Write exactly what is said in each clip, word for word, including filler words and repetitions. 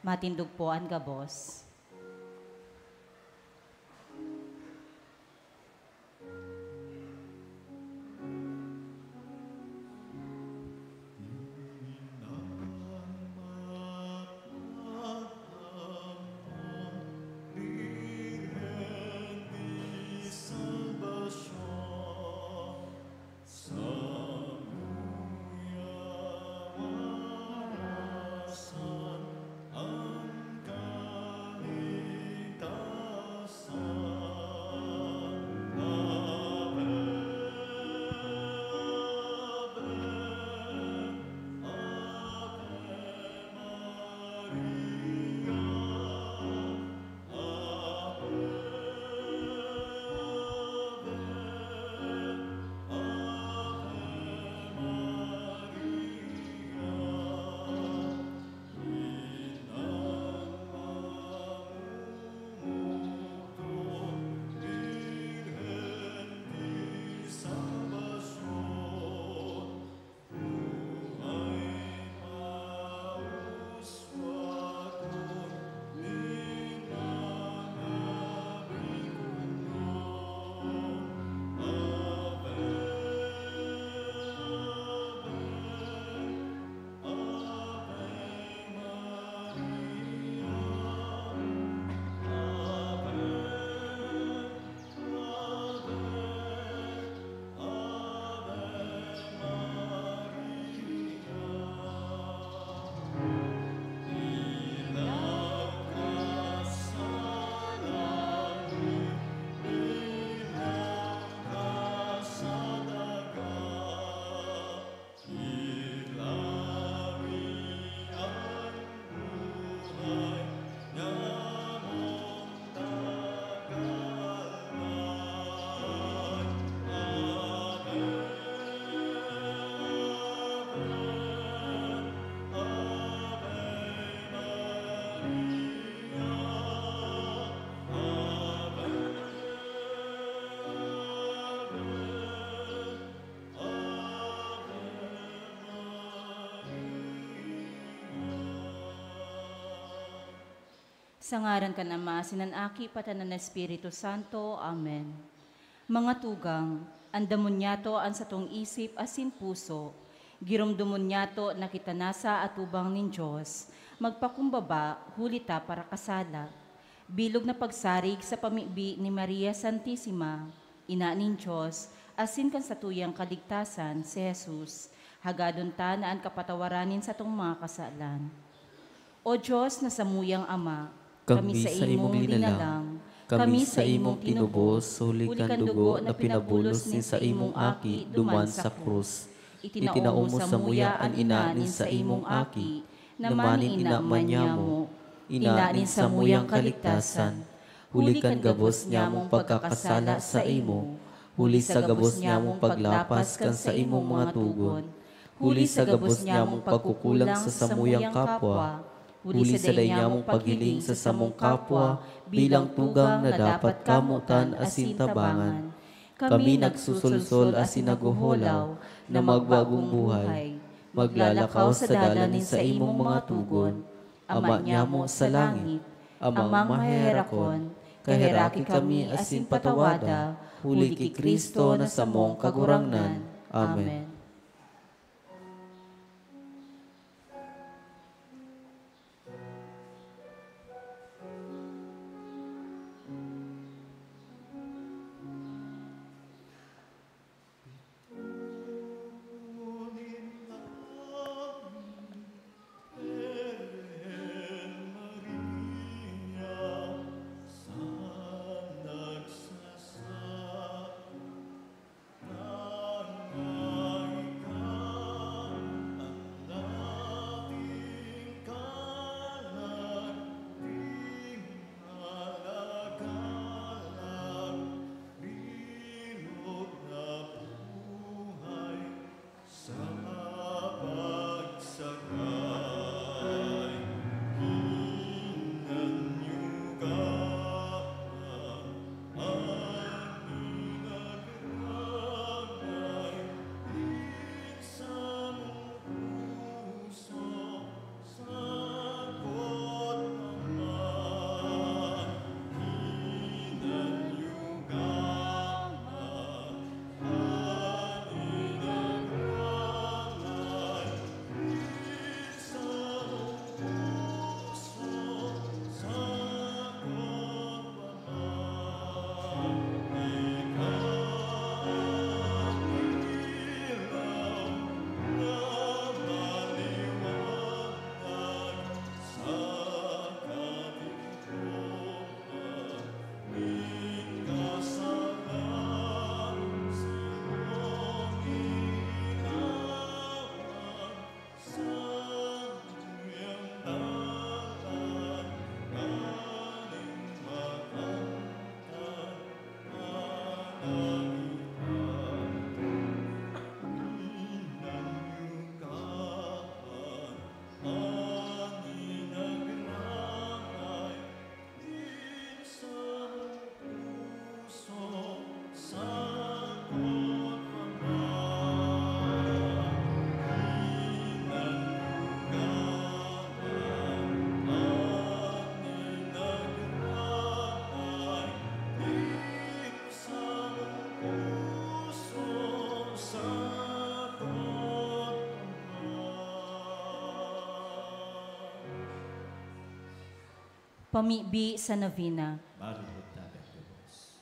Matindog po an gabos. Sa ngaran kan Ama, asin kan Aki, pati kan Espiritu Santo. Amen. Mga tugang, andamon niyato an satong isip asin puso. Giromdomon niyato na kita nasa atubang nin Dios, magpakumbaba, huli ta parakasala. Bilog na pagsarig sa pamibi ni Maria Santisima, Ina nin Dios, asin kan satuyang kaligtasan, si Jesus, hagadon ta na an kapatawaran nin satong mga kasalan. O Dios na samuyang Ama, kami sa imong linalang, kami sa imong tinubos, huli kan dugo na pinabulos nin saimong Aki duman sa krus. Itinao mo samuya an ina nin saimong Aki, na maning ina man nyamo, ina nin samuyang kaligtasan, huli kan gabos nyamong pagkakasala saimo, huli sa gabos nyamong paglapas kan saimong mga tugon, huli sa gabos nyamong pagkukulang sa samuyang kapwa, huli sa dai nyamong paghiling sa samong kapwa bilang tugang na dapat kamotan asin tabangan. Kami nagsusolsol asin naghoholaw na magbagong buhay, maglalakaw sa dalan nin saimong mga tugon. Ama nyamo sa langit, Amang maheherakon, kaheraki kami asin patawada, huli ki Cristo na samong Kagurangnan. Amen. Pamibi sa novena. Maluhod ta kan gabos.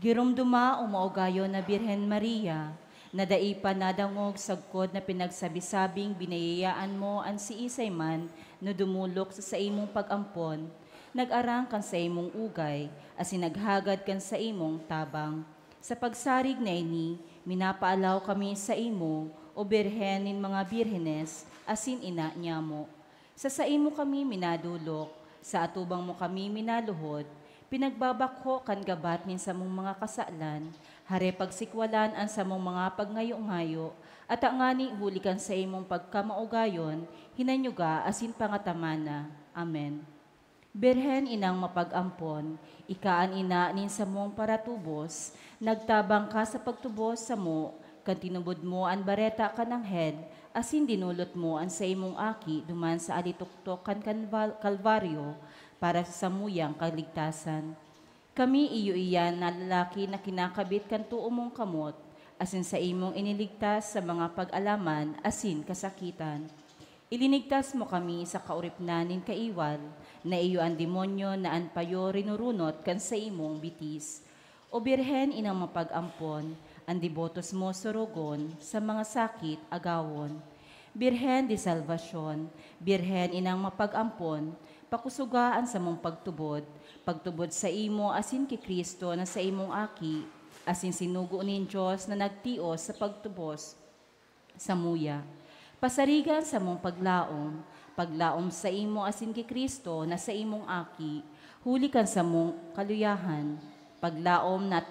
Giromdoma o maugayon na Birhen Maria, na dai pa nadangog sagkod na pinagsabi-sabing binayayaan mo an siisay man na dumolok sa saimong pag-ampon, nag-arang kan saimong ugay, asin naghagad kan saimong tabang. Sa pagsarig na ini, minapaalaw kami saimo, O Birhen nin mga Birhenes, asin ina nyamo. Sa saimo kami minadolok, sa atubang mo kami minaluhod, pinagbabakho kan gabat nin samong mga kasalan, hare pagsikwalan an samong mga pagngayo-ngayo, at ngani huli kan saimong pagkamaugayon, hinanyuga asin pangatamana. Amen. Birhen inang mapag-ampon, ika an ina nin samong paratubos, nagtabang ka sa pagtubos samo kan tinubod mo an bareta kan anghel, asin dinolot mo an saimong aki duman sa alitoktok kan Kanval-, Kalbaryo para sa samuyang kaligtasan. Kami iyo iyan na lalaki na kinakabit kan too mong kamot, asin saimong iniligtas sa mga pag-alaman asin kasakitan. Ilinigtas mo kami sa kaoripnan nin kaiwal, na iyo an demonyo na an payo rinurunot kan saimong bitis. O Birhen inang mapag-ampon, an debotos mo sorogon, sa mga sakit agawon. Birhen de Salvacion, Birhen inang mapag-ampon, pakusoga an samong pagtubod, pagtubod saimo asin ki Cristo na saimong Aki, asin sinugo nin Dios na nagtios sa pagtubos samuya. Pasariga an samong paglaom, paglaom saimo asin ki Cristo na saimong Aki, huli kan samong kaluyahan, paglaom na,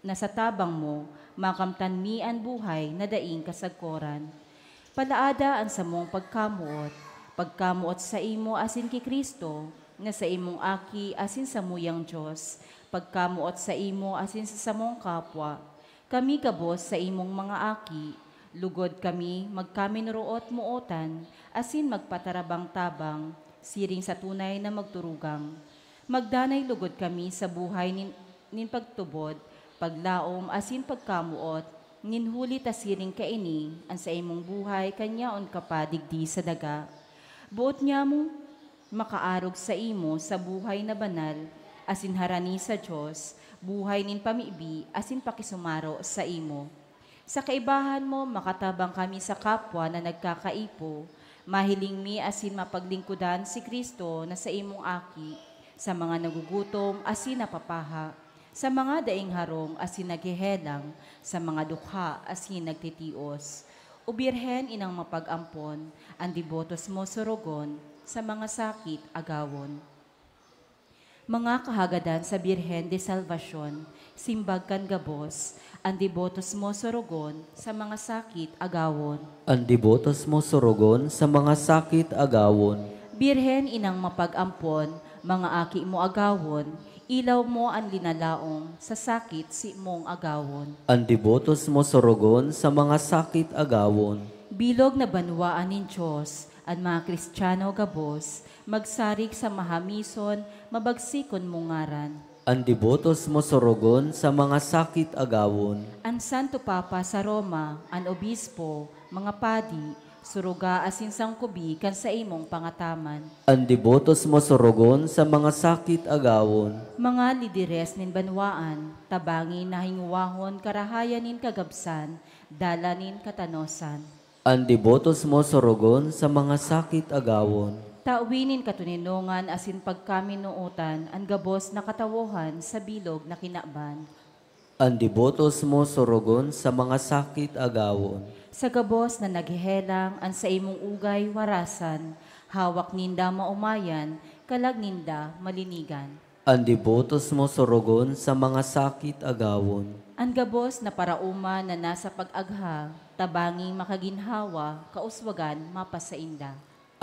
na sa tabang mo, makamtan mi an buhay na daing kasagkoran. Palaada an samong pagkamoot, pagkamoot saimo asin ki Cristo, na saimong Aki asin samuyang Dios, pagkamoot saimo asin sa samong kapwa. Kami gabos saimong mga aki, lugod kami magkaminoroot-mootan asin magpatarabang-tabang, siring sa tunay na magturugang. Magdanay lugod kami sa buhay nin, nin pagtubod, paglaom asin pagkamoot, nin huli ta siring kaini an saimong buhay kan yaon ka pa digdi sa daga. Boot nyamong makaarog saimo sa buhay na banal asin harani sa Dios, buhay nin pamibi asin pakisumaro saimo. Sa kaibahan mo, makatabang kami sa kapwa na nagkakaipo, mahiling mi asin mapaglingkodan si Cristo na saimong Aki, sa mga nagugutom asin napapaha, sa mga daing harong asin naghehelang, sa mga dukha asin nagtitios. O Birhen inang mapag-ampon, an debotos mo sorogon, sa mga sakit agawon. Mga kahagadan sa Birhen de Salvacion, simbag kan gabos, an debotos mo sorogon, sa mga sakit agawon. An debotos mo sorogon, sa mga sakit agawon. Birhen inang mapag-ampon, mga aki mo agawon, ilaw mo an linalaom, sa sakit simong agawon. An debotos mo sorogon, sa mga sakit agawon. Bilog na banwaan nin Dios, an mga Cristiano gabos, magsarig sa mahamison, mabagsikon mong ngaran. An debotos mo sorogon, sa mga sakit agawon. An Santo Papa sa Roma, an obispo, mga padi, suruga asin sangkubi kan saimong pangataman. An debotos mo sorogon, sa mga sakit agawon. Mga lideres nin banwaan, tabangi na hingowahon karahayan nin kagabsan, dalan nin katanosan. An debotos mo sorogon, sa mga sakit agawon. Tawi nin katoninongan asin pagkaminootan an gabos na katawohan sa bilog na kinaban. An debotos mo sorogon, sa mga sakit agawon. Sa gabos na naghehelang, an saimong ugay warasan, hawak ninda maomayan, kalag ninda malinigan. An debotos mo sorogon, sa mga sakit agawon. An gabos na paraoma na nasa pag-agha, tabanging makaginhawa, kauswagan mapasainda.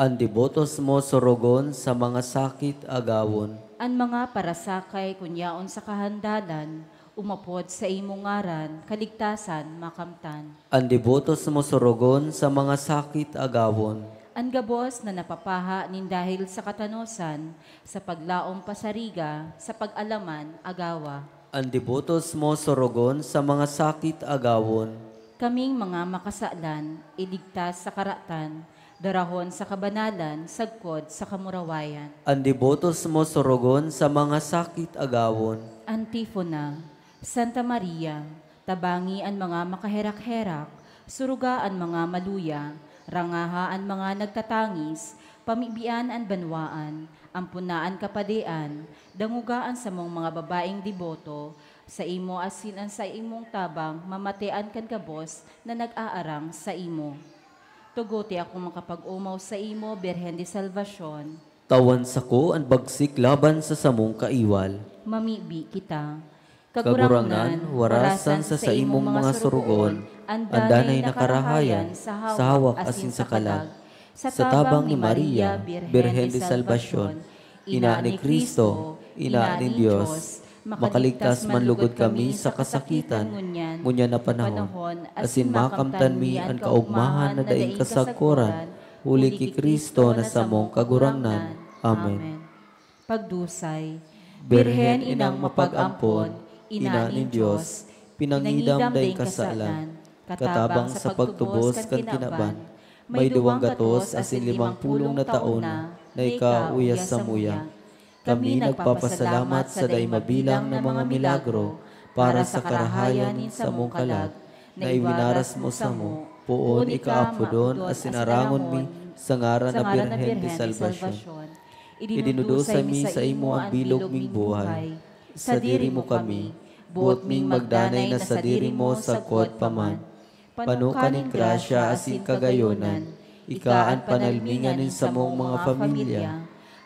An debotos mo sorogon, sa mga sakit agawon. An mga parasakay kun yaon sa kahandalan, umapod sa imong ngaran, kaligtasan makamtan. An debotos mo sorogon, sa mga sakit agawon. An gabos na napapaha nin dahil sa katanosan, sa paglaom pasariga, sa pag-alaman agawa. An debotos mo sorogon, sa mga sakit agawon. Kaming mga makasalan, iligtas sa karatan, Darahon sa kabanalan, sagkod sa kamurawayan. An debotos mo surugon, sa mga sakit agawon. Antifona. Santa Maria, tabangi an mga makaherak-herak, suruga an mga maluya, rangaha an mga nagtatangis, pamibian an banwaan, ampona an kapadean, dangoga an samong mga babaeng deboto, saimo asin an saimong tabang mamatian kan gabos na nag-aarang saimo. Tugote akong makapag-omaw saimo, Birhen de Salvacion. Tawan sako an bagsik laban sa samong kaiwal. Mamibi kita. Kagurangnan, warasan sa saimong mga surugoon an danay na karahayan sa hawak asin sa kalag. Sa tabang ni Maria, Birhen de Salvacion, ina ni Cristo, ina nin Dios, makaligtas man lugod kami sa kasakitan ngunyan na panahon, asin makamtan mi an kaogmahan na daing kasagkoran, huli ki Cristo na samong Kagurangnan. Amen. Pagdusay. Birhen inang mapag-ampon, ina nin Dios, pinangidam daing kasalan, katabang sa pagtubos kan kinaban, may duwang gatos asin limang pulong na taon na ika uya samuya. Kami nagpapasalamat sa dai mabilang na mga milagro para sa karahayan nin samong kalag na iwinaras mo samo, poon ikaapodon asin arangon mi sa ngaran na Birhen de Salvacion. Idinudusay mi saimo an bilog ming buhay. Sadiri mo kami, boot ming magdanay na sadiri mo sagkod pa man. Pano ka nin grasya asin kagayonan, ika an panalmingan nin samong mga pamilya.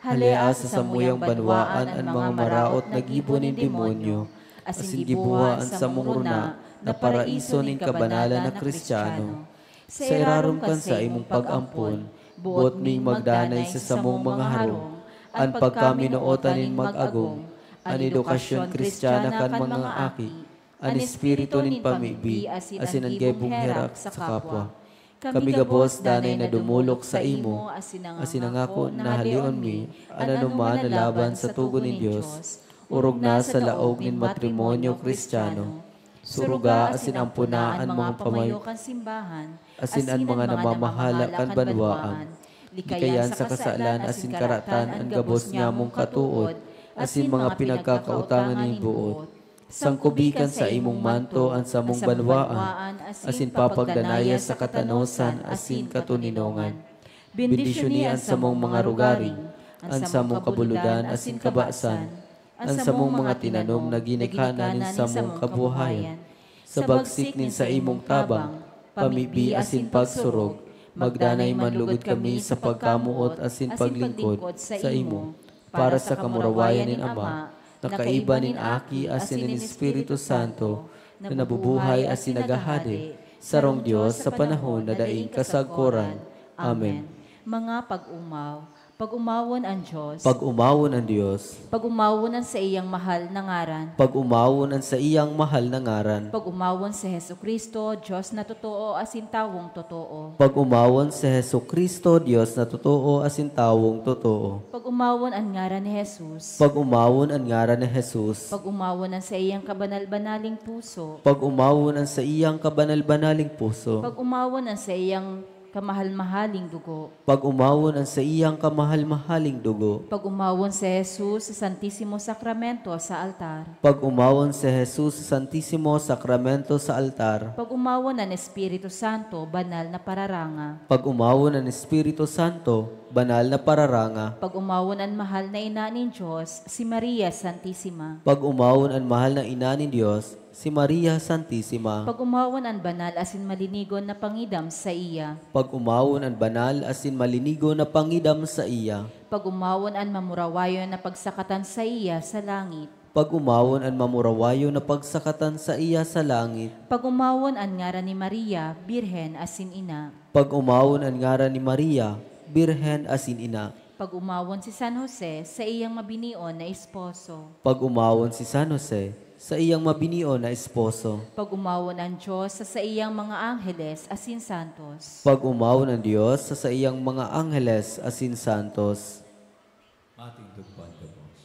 Halea sa samuyang banwaan an mga maraot na gibo nin demonyo, asin giboha an samong runa na paraiso nin kabanalan na Kristiyano. Sa irarom kan saimong pag-ampon, boot ming magdanay sa samong mga harong an pagkaminootan nin mag-agom, an edukasyon Kristiyana kan mga aki, an espiritu nin pamibi asin an gibong herak sa kapwa. Kami gabos danay na dumolok saimo, asin nangako na haleon mi an anoman na laban sa togon nin Dios, orog na sa laog nin matrimonyo Kristiyano. Suruga asin ampona an mga pamayo kan simbahan, asin an mga namamahala kan banwaan. Likayan sa kasalan asin karatan an gabos nyamong katood asin mga pinagkakautangan nin boot. Sangkobi kan saimong manto an samong banwaan, asin papagdanaya sa katanosan asin katoninongan. Bendisyoni an samong mga rugari, an samong kabulodan asin kabasan, an samong mga tinanom na ginikanan nin samong kabuhayan. Sa bagsik nin saimong tabang, pamibi asin pagsurog, magdanay man lugod kami sa pagkamoot asin paglingkod saimo, para sa kamurawayan nin Ama, na kaiba nin Aki asin nin Espiritu Santo, na nabubuhay asin naghahade, sarong Dios sa panahon na daing kasagkoran. Amen. Mga pag-omaw, pag-omawon an Dios. Pag-omawon an Dios. Pag-omawon an saiyang mahal na ngaran. Pag-omawon an saiyang mahal na ngaran. Pag-omawon si Jesu-Cristo, Dios na totoo asin tawong totoo. Pag-omawon si Jesu-Cristo, Dios na totoo asin tawong totoo. Pag-omawon an ngaran ni Jesus. Pag-omawon an ngaran ni Jesus. Pag-omawon an saiyang kabanal-banaling puso. Pag-omawon an saiyang kabanal-banaling puso. Pag-omawon an saiyang kamahal-mahaling dugo. Pag-omawon an saiyang kamahal-mahaling dugo. Pag-omawon si Jesus sa Santisimo Sakramento sa altar. Pag-omawon si Jesus sa Santisimo Sakramento sa altar. Pag-omawon an Espiritu Santo, banal na pararanga. Pag-omawon an Espiritu Santo, banal na pararanga. Pag-omawon an mahal na ina nin Dios, si Maria Santisima. Pag-omawon an mahal na ina nin Dios, si Maria Santisima. Pag-omawon an banal asin malinigon na pangidam saiya. Pag-omawon an banal asin malinigon na pangidam saiya. Pag-omawon an mamurawayon na pagsakatan saiya sa langit. Pag-omawon an mamurawayon na pagsakatan saiya sa langit. Pag-omawon an ngaran ni Maria, Birhen asin Ina. Pag-omawon an ngaran ni Maria, Birhen asin Ina. Pag-omawon si San Jose, saiyang mabinion na esposo. Pag-omawon si San Jose, saiyang mabinion na esposo. Pag-omawon an Dios sa saiyang mga angheles asin santos. Pag-omawon an Dios sa saiyang mga angheles asin santos. Matindog pa an gabos.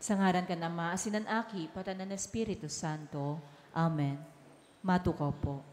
Sa ngaran kan Ama, asin kan Aki, pati kan Espiritu Santo. Amen. Matukaw po.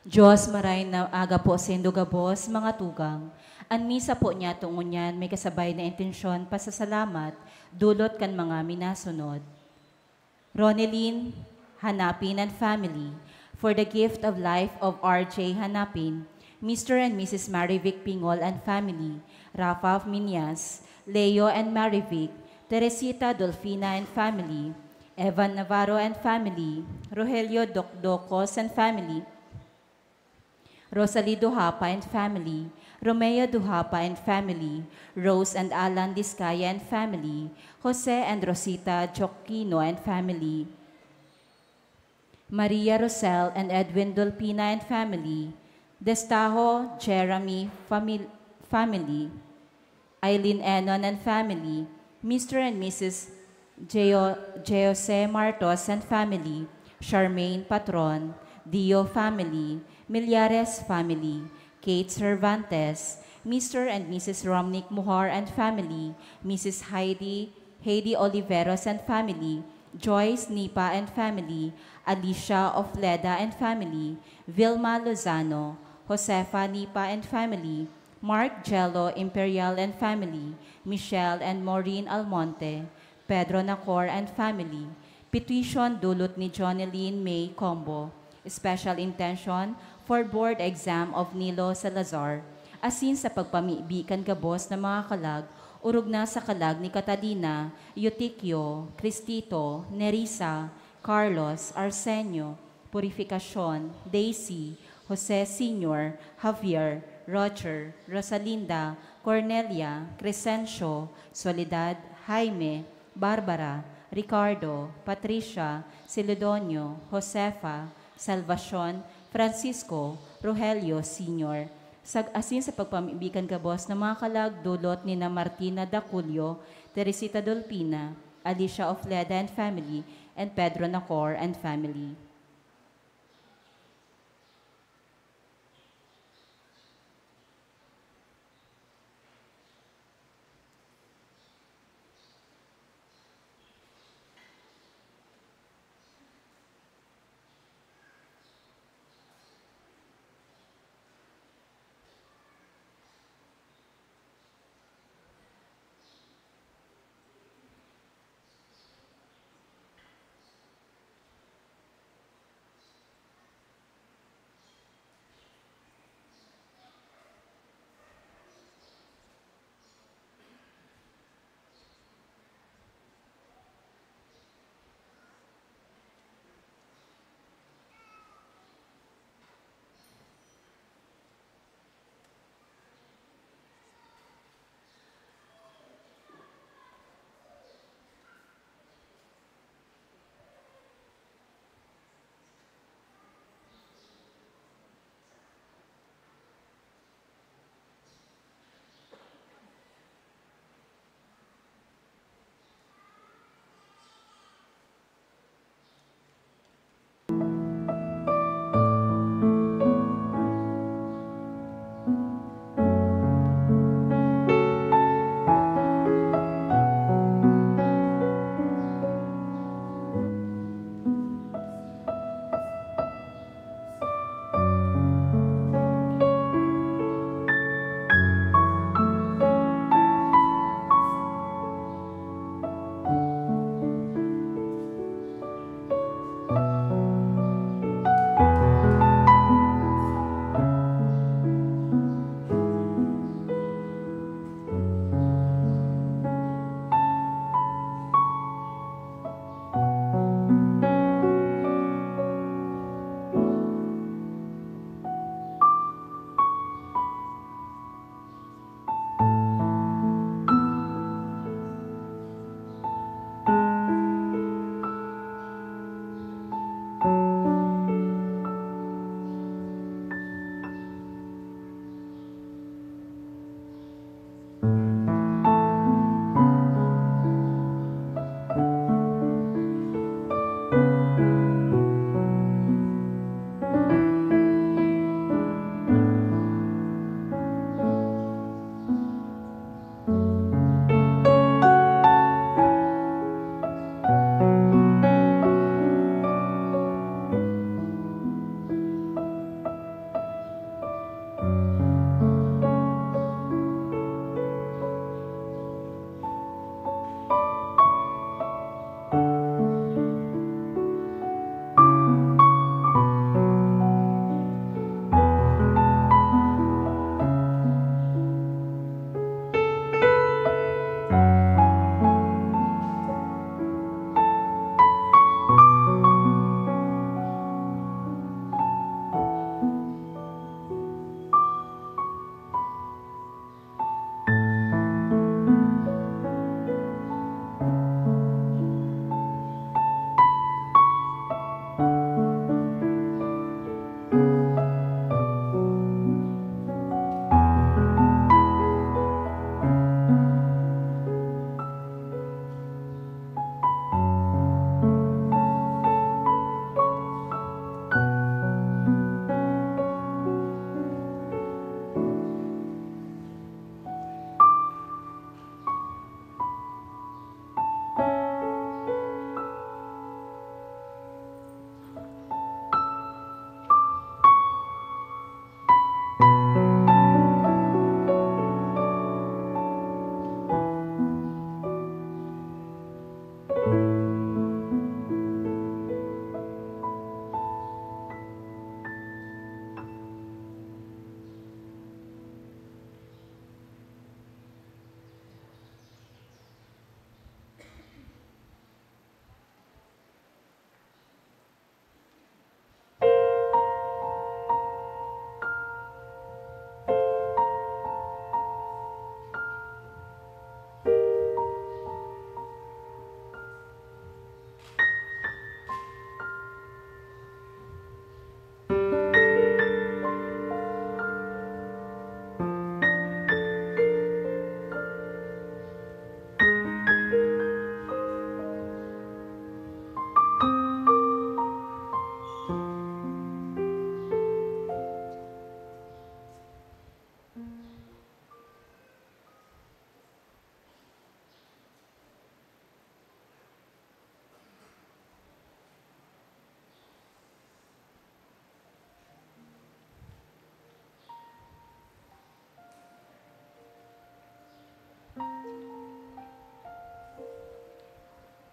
Dios, maray na aga po saindo gabos, mga tugang. An misa po niyato ngunyan may kasabay na intensyon pasasalamat dulot kan mga minasunod. Ronelyn Hanapin and family, for the gift of life of R J Hanapin, Mister and Missus Marivic Pingol and family, Rafa Miñas, Leo and Marivic, Teresita Dolfina and family, Evan Navarro and family, Rogelio Docdocos and family, Rosalie Duhapa and family, Romeo Duhapa and family, Rose and Alan Discaya and family, Jose and Rosita Chocchino and family, Maria Rosel and Edwin Dolpina and family, Destajo Jeremy famil-, family, Eileen Enon and family, Mister and Missus Geo-, Jose Martos and family, Charmaine Patron, Dio family, Millares family, Kate Cervantes, Mister and Missus Romnick Muhar and family, Missus Heidi, Heidi Oliveros and family, Joyce Nipa and family, Alicia Ofleda and family, Vilma Lozano, Josefa Nipa and family, Mark Jello Imperial and family, Michelle and Maureen Almonte, Pedro Nacor and family, petition dulot ni Jonelyn May Combo, special intention for board exam of Nilo Salazar, asin sa pagpamibi kan gabos na mga kalag, orog na sa kalag ni Catalina, Eutikio, Cristito, Nerissa, Carlos, Arsenio, Purificacion, Daisy, Jose Senior, Javier, Roger, Rosalinda, Cornelia, Crescencio, Soledad, Jaime, Barbara, Ricardo, Patricia, Celedonio, Josefa, Salvacion, Francisco, Rogelio Senior, sag-, asin sa pagpamibi kan gabos na mga kalag dulot ni na Martina Daculio, Teresita Dolpina, Alicia Ofleda and family, and Pedro Nacor and family.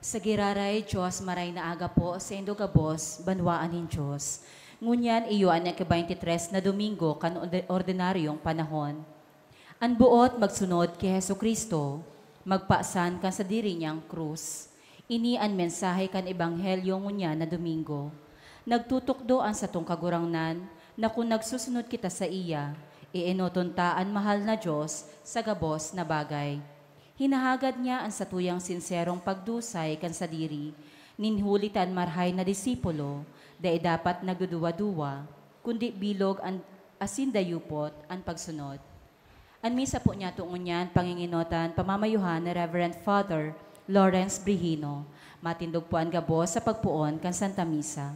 Sa giraray, Dios, maray na aga po saindo gabos, banwaan nin Dios. Ngunyan iyo an ika-baynte tres na Domingo kan orde-, ordinaryong panahon. An boot magsunod ki Jesu-Cristo, magpasan kan sadiri niyang krus. Ini an mensahe kan Ebanghelyo ngunyan na Domingo. Nagtutukdo an satong Kagurangnan na kun nagsusunod kita saiya, eenoton ta an mahal na Dios sa gabos na bagay. Hinahagad niya an satuyang sinserong pagdusay kan sadiri, nin huli ta an marahay na disipulo, dai dapat nagduduwa-duwa, kundi bilog an, asin dayupot an pagsunod. An misa po niyato ngunyan pangingenotan pamamayohan ni Reverend Father Lawrence Brihino. Matindog po an gabos sa pagpoon kan Santa Misa.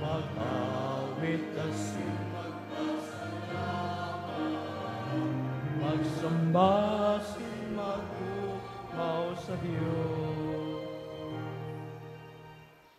Mag-awit asin magsamba asin mag-omaw sa Dios.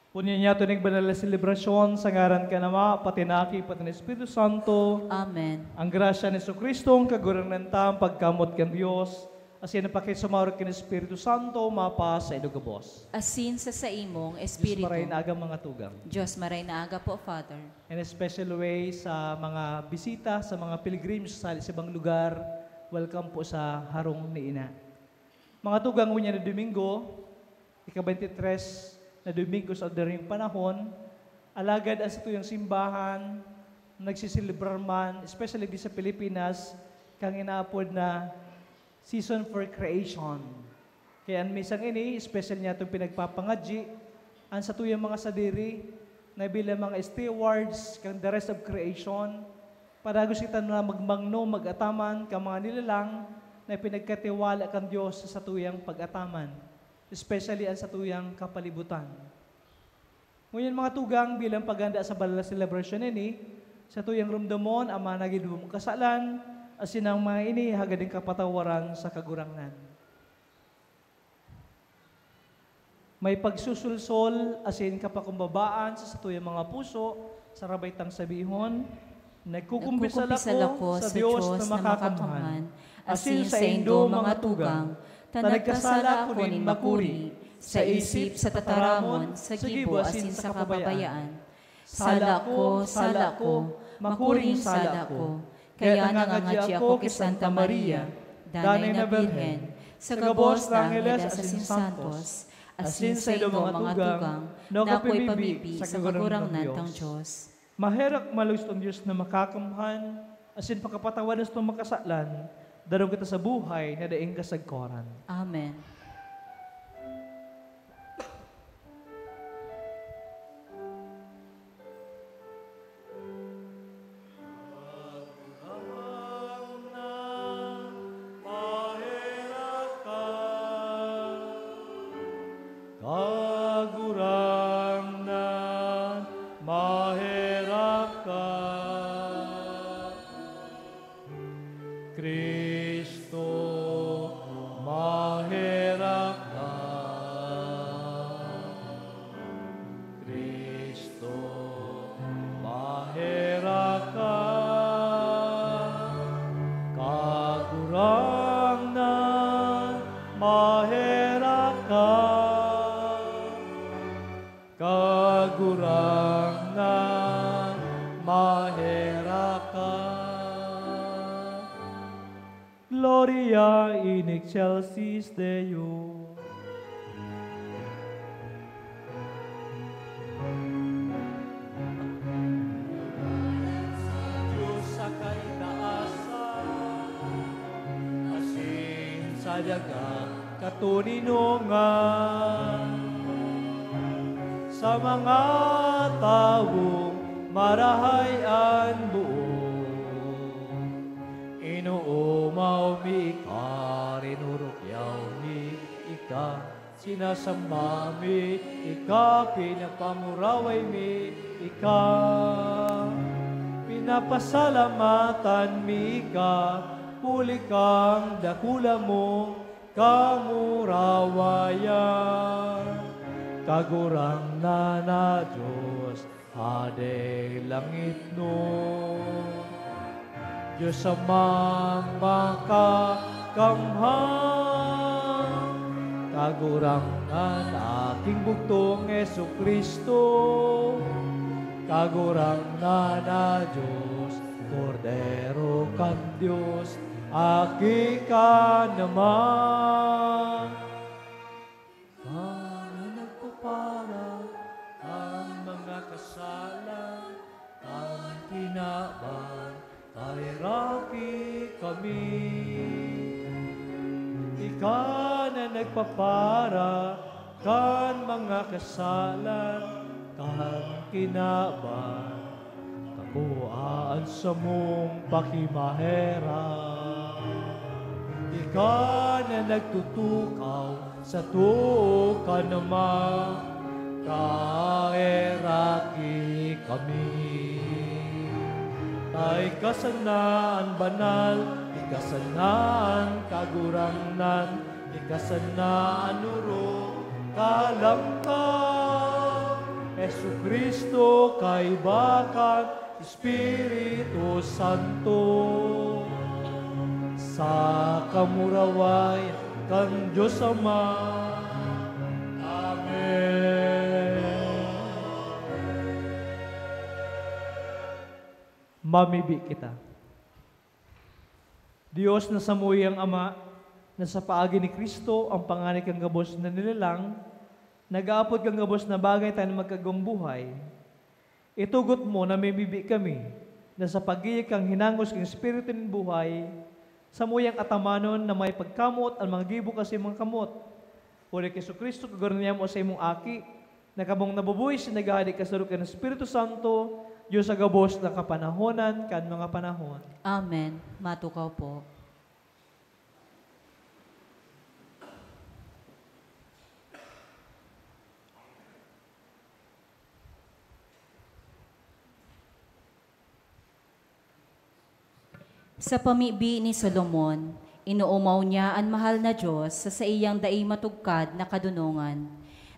Punyan niyato ning banal na selebrasyon sa ngaran kan Ama, pati na Aki, pati na Espiritu Santo. Amen. Ang grasya ni Jesu-Cristo, ang Kagurangnan ta, ang pagkamoot kan Dios, asin an pakisumaro kan Espiritu Santo, mapasaindo gabos. Asin sa saimong Dios espiritu. Maray na aga, mga tugang. Dios maray na aga po, Father. In a special way, sa mga bisita, sa mga pilgrims sa, sa ibang lugar, welcome po sa harong ni Ina. Mga tugang, ngunyan na Domingo, ika-baynte tres na Domingo sa ordinaryong panahon, alagad an satuyang simbahan nagseselebrar man, especially di sa Pilipinas, kan inaapod na Season for Creation. Kaya an misang ini, espesyal niyatong pinagpapangadyi an satuyang mga sadiri na bilang mga stewards kan the rest of creation, padagos kita na magmangno, mag-ataman kan mga nilalang na pinagkatiwala kan Dios sa satuyang pag-ataman, especially an satuyang kapalibutan. Ngunyan, mga tugang, bilang paghanda sa banal na selebrasyon ini, satuyang rumdomon an mga nagin mong kasalan, asin ang mga ini hagad nin kapatawaran sa Kagurangnan. May pagsusulsol asin kapakumbabaan sa satuyang mga puso, sarabay tang sabihon, "Nagkukumpisal ako sa Dios na makakamhan, asin saindo, mga tugang, ta nagkasala ako nin makuri, sa isip, sa tataramon, sa gibo, asin sa kapabayaan. Sala ko, sala ko, makuring sala ko. Kaya nangangadyi ako ki Santa Maria, Danay na Birhen, sa gabos na angheles asin santos, asin saindo, mga tugang, na ako ipabibi sa Kagurangnan tang Dios." Maherak, malugis tang Dios na makakamhan, asin pakapatawad na satong makasalan, darong kita sa buhay na daing kasagkoran. Amen. Kagurangnan, maherak ka. Cristo, maherak ka. Cristo, maherak ka. Kagurangnan, maherak ka. Gloria in excelsis Deo. Sa Diyos sa kaitaasan, asin sa daga katoninongan. Sa mga tawong marahay an boot, inoomaw mi ika, rinurukyaw mi ika, sinasamba mi ika, pinapamuraway mi ika. Pinapasalamatan mi ika, huli kan dakula mong kamurawayan. Kagurangnan na Dios, Hadeng langitnon, Dios Amang makakamhan, Kagurangnan, Aking bugtong Jesu-Cristo, Kagurangnan na Dios, Kordero kan Dios, Aki ka naman. Ika na nagpapara kan mga kasalan kan kinaban, kaheraki kami. Ika na nagpapara kan mga kasalan kan kinaban, Kakoa an samong pakimaherak. Ika na nagtutukaw sa too kan Ama, kaheraki kami. Ta ika sana an banal, ika sana an kagurangnan, ika sana an orog, kahalang ka, Jesu-Cristo, kaiba kan Espiritu Santo, sa kamurawayan kan Dios Ama. Amen. Mamibi kita. Dios na samuyang Ama, na sa paagi ni Cristo an panganay kan gabos na nilalang, nag-aapod kan gabos na bagay tanganing magkaigwang buhay. Itugot mo na mamibi kami, na sa paggiya kan hinangos kan Espiritu nin buhay, samuyang atamanon na may pagkamot an mga gibo kan saimong kamot. Huli ki Jesu-Cristo, Kagurangnan mo sa imong Aki, na kamong nabubuhay asin naghahade kasaro kan Espiritu Santo, Dios sa gabos na kapanahonan kan mga panahon. Amen. Matukaw po. Sa pamibi ni Solomon, inoomaw niya an mahal na Dios sa saiyang dai matugkad na kadonongan.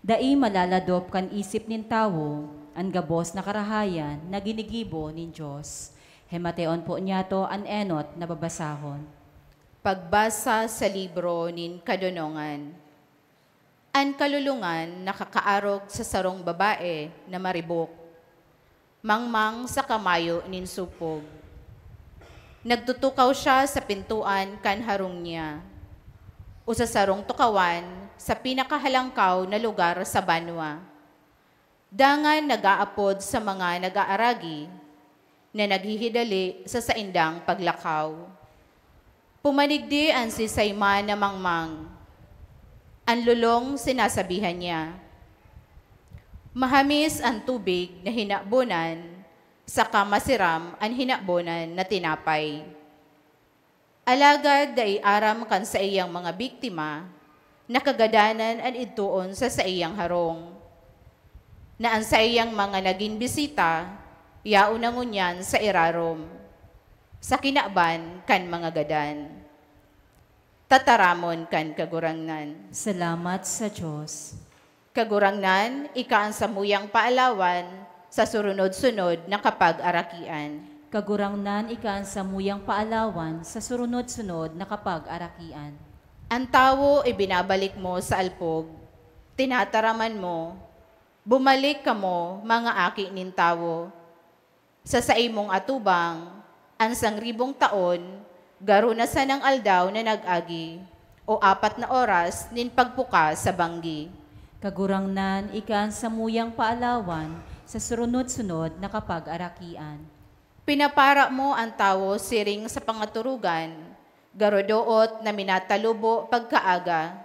Dai malaladop kan isip nin tawo an gabos na karahayan na ginigibo nin Dios. Hemateon po niyato an enot na babasahon. Pagbasa sa libro nin Kadonongan. An kalolongan nakakaarog sa sarong babae na maribok, mangmang sa kamayo nin sopog. Nagtutukaw siya sa pintoan kan harong niya, o sa sarong tukawan sa pinakahalangkaw na lugar sa banwa. Dangan nag-aapod sa mga nag-aaragi na naghihidali sa saindang paglakaw. Pumanigdi an sisay man na mangmang. An lolong sinasabihan niya, "Mahamis an tubig na hinabonan, saka masiram an hinabonan na tinapay." Alagad dai aram kan saiyang mga biktima na kagadanan an idtoon sa saiyang harong, na an saiyang mga nagin bisita yaon na ngunyan sa irarom, sa kinaban kan mga gadan. Tataramon kan Kagurangnan. Salamat sa Dios. Kagurangnan, ika an samuyang paalawan sa surunod-sunod na kapag-arakian. Kagurangnan, ika an samuyang paalawan sa surunod-sunod na kapag-arakian. An tawo ibinabalik mo sa alpog, tinataraman mo, Bumalik kamo, mga aki nin tawo, sa saimong atubang, an sangribong taon, garo na sanang aldaw na nag-agi, o apat na oras nin pagpuka sa banggi. Kagurangnan, ika an samuyang paalawan sa surunod-sunod na kapag-arakian. Pinapara mo an tawo siring sa pangaturugan, garo doot na minatalubo pagkaaga.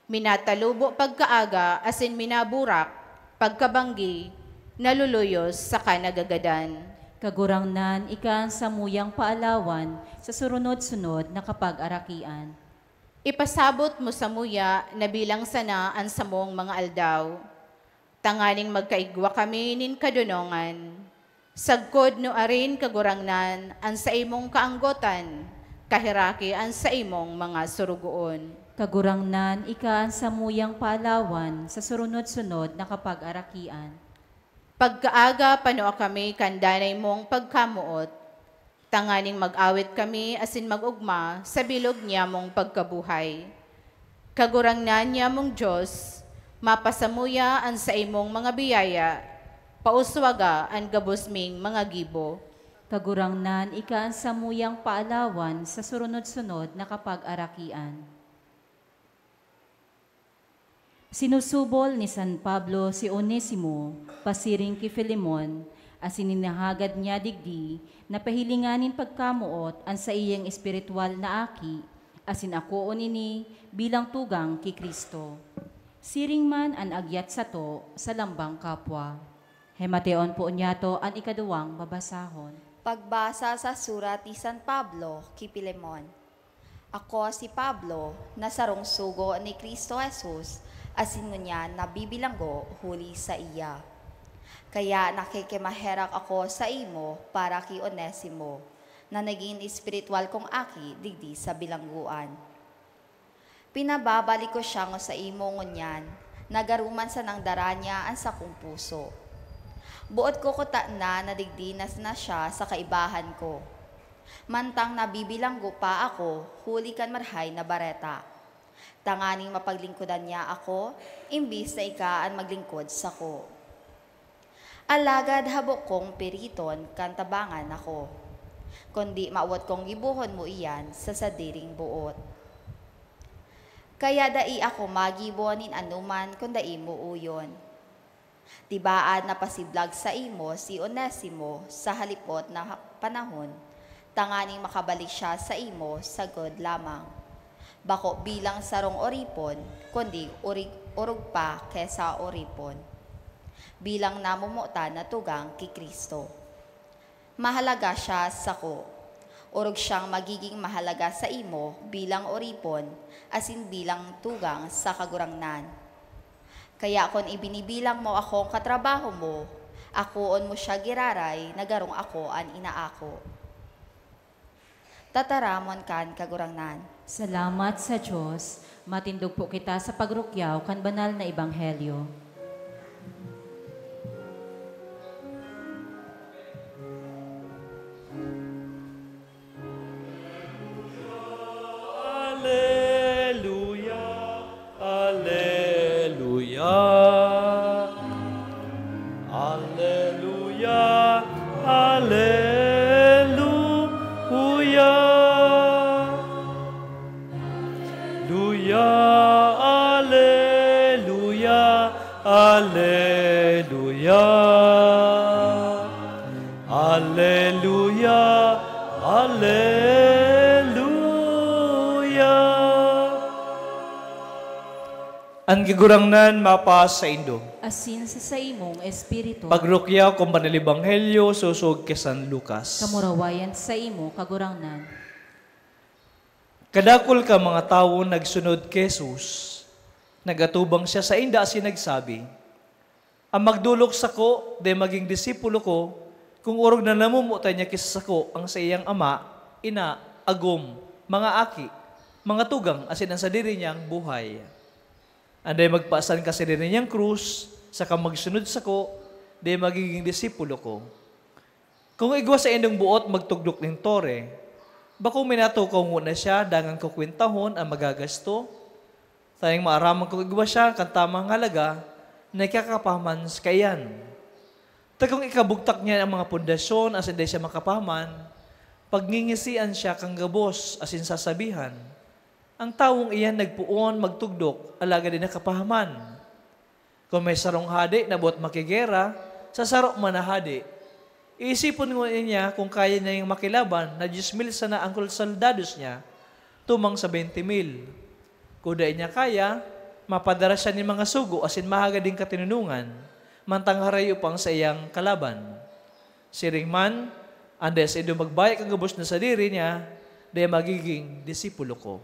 Minatalubo pagkaaga asin minaburak pagkabanggi, naluluyos saka nagagadan. Kagurangnan, ika an samuyang paalawan sa surunod-sunod na kapag-arakian. Ipasabot mo samuya na bilang sana an samong mga aldaw, tanganing magkaigwa kami nin kadonongan. Sagkod nuarin, Kagurangnan, an saimong kaanggotan, kaheraki an saimong mga sorogoon. Kagurangnan, ika an samuyang paalawan sa surunod-sunod na kapag-arakian. Pagkaaga, panua kami kan danay mong pagkamoot, tanganing mag-awit kami asin mag-ogma sa bilog niyamong pagkabuhay. Kagurangnan niyamong Dios, mapasamuya an saimong mga biyaya, pauswaga an gabos ming mga gibo. Kagurangnan, ika an samuyang paalawan sa surunod-sunod na kapag-arakian. Sinusubol ni San Pablo si Onesimo pasiring ki Filemon, asin hinahagad niya digdi na pahilingan nin pagkamoot an saiyang espirituwal na aki, asin akoon ini bilang tugang ki Cristo. Siring man an agyat sato sa lambang kapwa. Hemateon po niyato an ikaduwang babasahon. Pagbasa sa surat ni San Pablo ki Filemon. Ako si Pablo, na sarong sugo ni Cristo Jesus, asin ngunyan nabibilanggo huli saiya. Kaya nakikimaherak ako saimo para ki Onesimo, na nagin espirituwal kong aki digdi sa bilanggoan. Pinababalik ko siyang saimo ngunyan, na garo man sanang dara niya an sakong puso. Boot ko kutana na digdi na sana siya sa kaibahan ko, mantang nabibilanggo pa ako huli kan Marahay na Bareta, tanganing mapaglingkodan niya ako, imbis na ika an maglingkod sako. Alagad habo kong piriton kan tabangan ako, kundi mawot kong gibohon mo iyan sa sadiring boot. Kaya dai ako magibo nin anoman kun dai mo uyon. Tibaad na pasiblag saimo si Onesimo sa halipot na panahon, tanganing makabalik siya saimo sagkod lamang, bako bilang sarong oripon, kundi orig-, orog pa ki sa oripon, bilang namomotan na tugang ki Cristo. Mahalaga siya sako. Orog siyang magigin mahalaga saimo bilang oripon asin bilang tugang sa Kagurangnan. Kaya kun ibinibilang mo akong katrabaho mo, akoon mo siya giraray na garong ako an inaako. Tataramon kan Kagurangnan. Salamat sa Dios. Matindog po kita sa pagrukyaw kan banal na ebanghelyo. Aleluya, aleluya, aleluya, aleluya. Aleluya, aleluya, aleluya. Aleluya, aleluya. An Kagurangnan mapasaindo. Asin sa saimong espiritu. Pagrukyaw kan Banal Ebanghelyo sosog ki San Lucas. Kamurawayan saimo, Kagurangnan. Kadakul kan mga tawo nagsunod ki Jesus. Nag-atubang siya sainda asin nagsabi, "An magdolok sako, dai magin disipulo ko, kun orog na namomotan niya ki sa sako an saiyang ama, ina, agom, mga aki, mga tugang, asin an sadiri niyang buhay. An dai magpasan kan sadiri niyang krus, saka magsunod sako, dai magigin disipulo ko." Kun igwa saindong boot magtugdok nin tore, bakong minatukaw ngona siya dangan kukwentahon an magagasto? Tanganing maaraman kun igwa siya kan tamang halaga, na ikakapahaman sa kaiyan. Ta kun ikabugtak niya an mga pundasyon asin dai siya makapahaman, pagngingisian siya kan gabos asin sasabihan, "An tawong iyan nagpoon magtugdok, alagad dai nakapahaman." Kun may sarong hade na boot makigera sa saro man na hade, iisipon ngona niya kun kaya niyang makilaban na dyes mil sana an soldados niya, tumang sa beynte mil. Kun dai niya kaya, mapadara siya nin mga sugo asin mahagad nin katinonongan, mantang harayo pa an saiyang kalaban. Siring man, an dai saindo magbayak kan gabos na sadiri niya, dai magigin disipulo ko.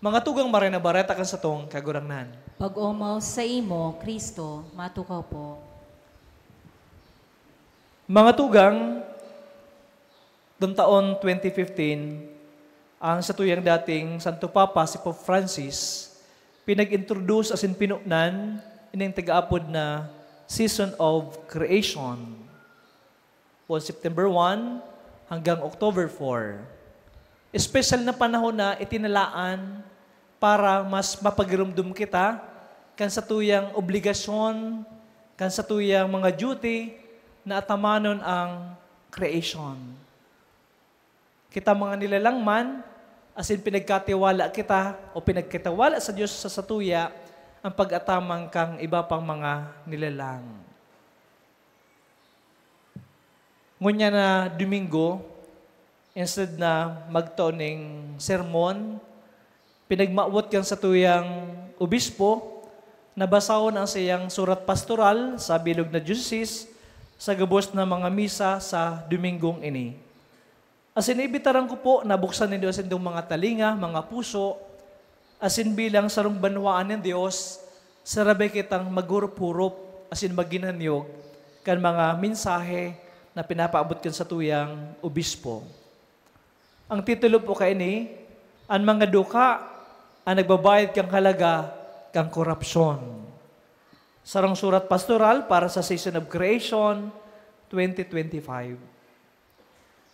Mga tugang, Marahay na Bareta kan satong Kagurangnan. Pag-omaw saimo, Cristo, matukaw po. Mga tugang, noong taon twenty fifteen, ang satuyang dating Santo Papa, si Pope Francis, pinag-introduce asin pinonan ining taga-apod na Season of Creation, on September one hanggang October four. Espesyal na panahon na itinalaan para mas mapagiromdom kita kan satuyang obligasyon, kan satuyang mga duty na atamanon ang creation. Kita mga nilalang man, asin pinagkatiwala kita o pinagkatiwala sa Dios sa satuya ang pag-ataman kan iba pang mga nilalang. Ngunyan na Domingo, instead na magtao ning sermon, pinagmawot kan satuyang obispo na basahon ang saiyang surat pastoral sa bilog na diocese sa gabos na mga misa sa Domingong ini. Asin ibitaran ko po na buksan nindo an saindong mga talinga, mga puso, asin bilang sarong banwaan nin Dios, sarabay kitang maghurup-hurup asin maghinanyog kan mga mensahe na pinapaabot kan satuyang obispo. Ang titulo po kaini, An Mga Duka an Nagbabayad kan Halaga kan Korupsyon. Sarong surat pastoral para sa Season of Creation twenty twenty-five.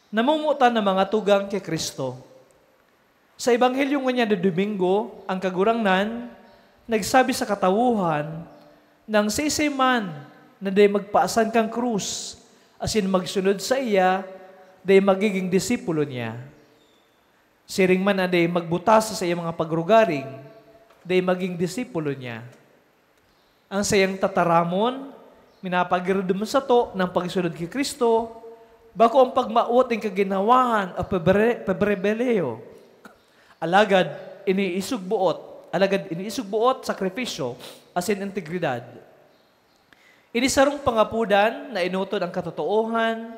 Namomotan na mga tugang ki Cristo. Sa Ebanghelyo ngunyan na Domingo, ang Kagurangnan nagsabi sa katawohan na an siisay man na dai magpaasan kan krus asin magsunod saiya, dai magigin disipulo niya. Siring man an dai magbuta sa saiyang mga pagrugaring, dai magin disipulo niya. An saiyang tataramon, minapagiromdom sato na an pagsunod ki Cristo, bako an pagmawot nin kaginhawahan o pibri-, pribilehiyo. Alagad iniisog boot, alagad iniisog boot, sakripisyo, asin integridad. Ini sarong pangapodan na inutod an katotoohan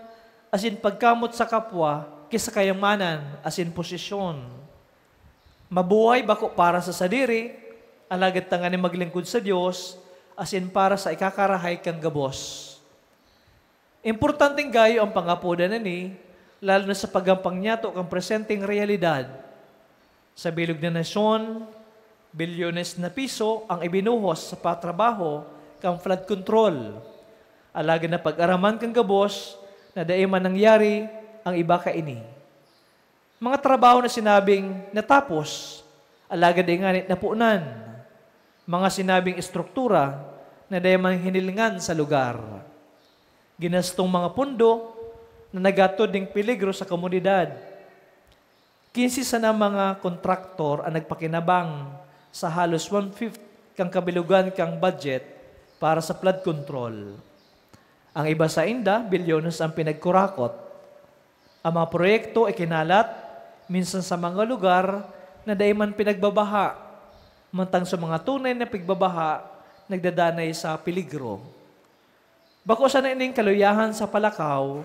asin pagkamot sa kapwa ki sa kayamanan asin posisyon. Mabuhay bako para sa sadiri, alagad tanganing maglingkod sa Dios asin para sa ikakarahay kan gabos. Importanteng gayo an pangapodan na ini, lalo na sa paggampang niyato kan presenteng reyalidad. Sa bilog na nasyon, bilyones na piso ang ibinuhos sa patrabaho kan flood control. Alagad napag-araman kan gabos na dai man nangyari ang iba kaini. Mga trabaho na sinabing natapos, alagad dai ngani naponan. Mga sinabing estruktura na dai man hinilingan sa lugar. Ginastong mga pondo na naghatod nin peligro sa komunidad. Kinse sana mga kontraktor an nagpakinabang sa halos one-fifth kan kabilogan kan budget para sa flood control. Ang iba sainda, bilyones an pinagkurakot. An mga proyekto ikinalat minsan sa mga lugar na dai man pinagbabaha, mantang sa mga tunay na pigbabaha, nagdadanay sa peligro. Bako sana ining kaluyahan sa palakaw,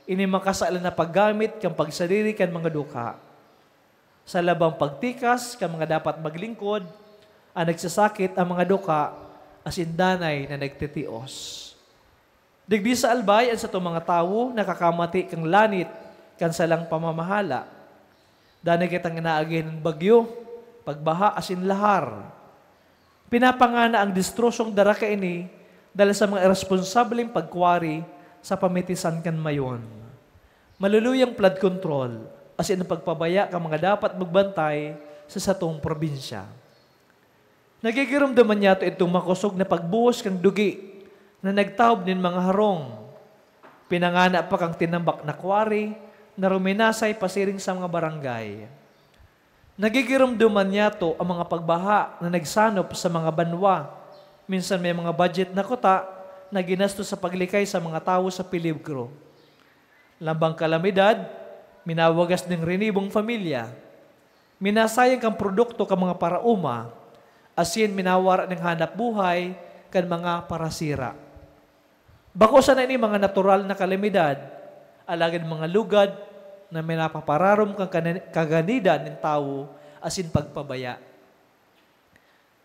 ini makasalan na paggamit kan pagsadiri kan mga duka. Sa labang pagtikas kan mga dapat maglingkod, an nagsasakit an mga duka, asin danay na nagtitios. Digdi sa Albay, an satong mga tawo nakakamati kan lanit kan salang pamamahala. Danay kitang inaagihan nin bagyo, pagbaha asin lahar. Pinapangana an destrosong dara kaini dahel sa mga iresponsableng pagkwari sa pamitisan kan Mayon. Maluluy an flood control asin an pagpabaya kan mga dapat magbantay sa satong probinsya. Nagigiromdoman niyato itong makosog na pagbuhos kan dugi na nagtahob nin mga harong. Pinangana pa kan tinambak na kwari na ruminasay pasiring sa mga barangay. Nagigiromdoman niyato ang mga pagbaha na nagsanop sa mga banwa. Minsan may mga budget na kuta na ginastos sa paglikay sa mga tawo sa peligro. Lambang kalamidad, minawagas nin rinibong pamilya. Minasayang kan produkto kan mga paraoma, asin minawara nin hanap buhay kan mga parasira. Bako sana ini mga natural na kalamidad, alagad mga lugad na minapapararom kan kani-, kaganidan nin tawo asin pagpabaya.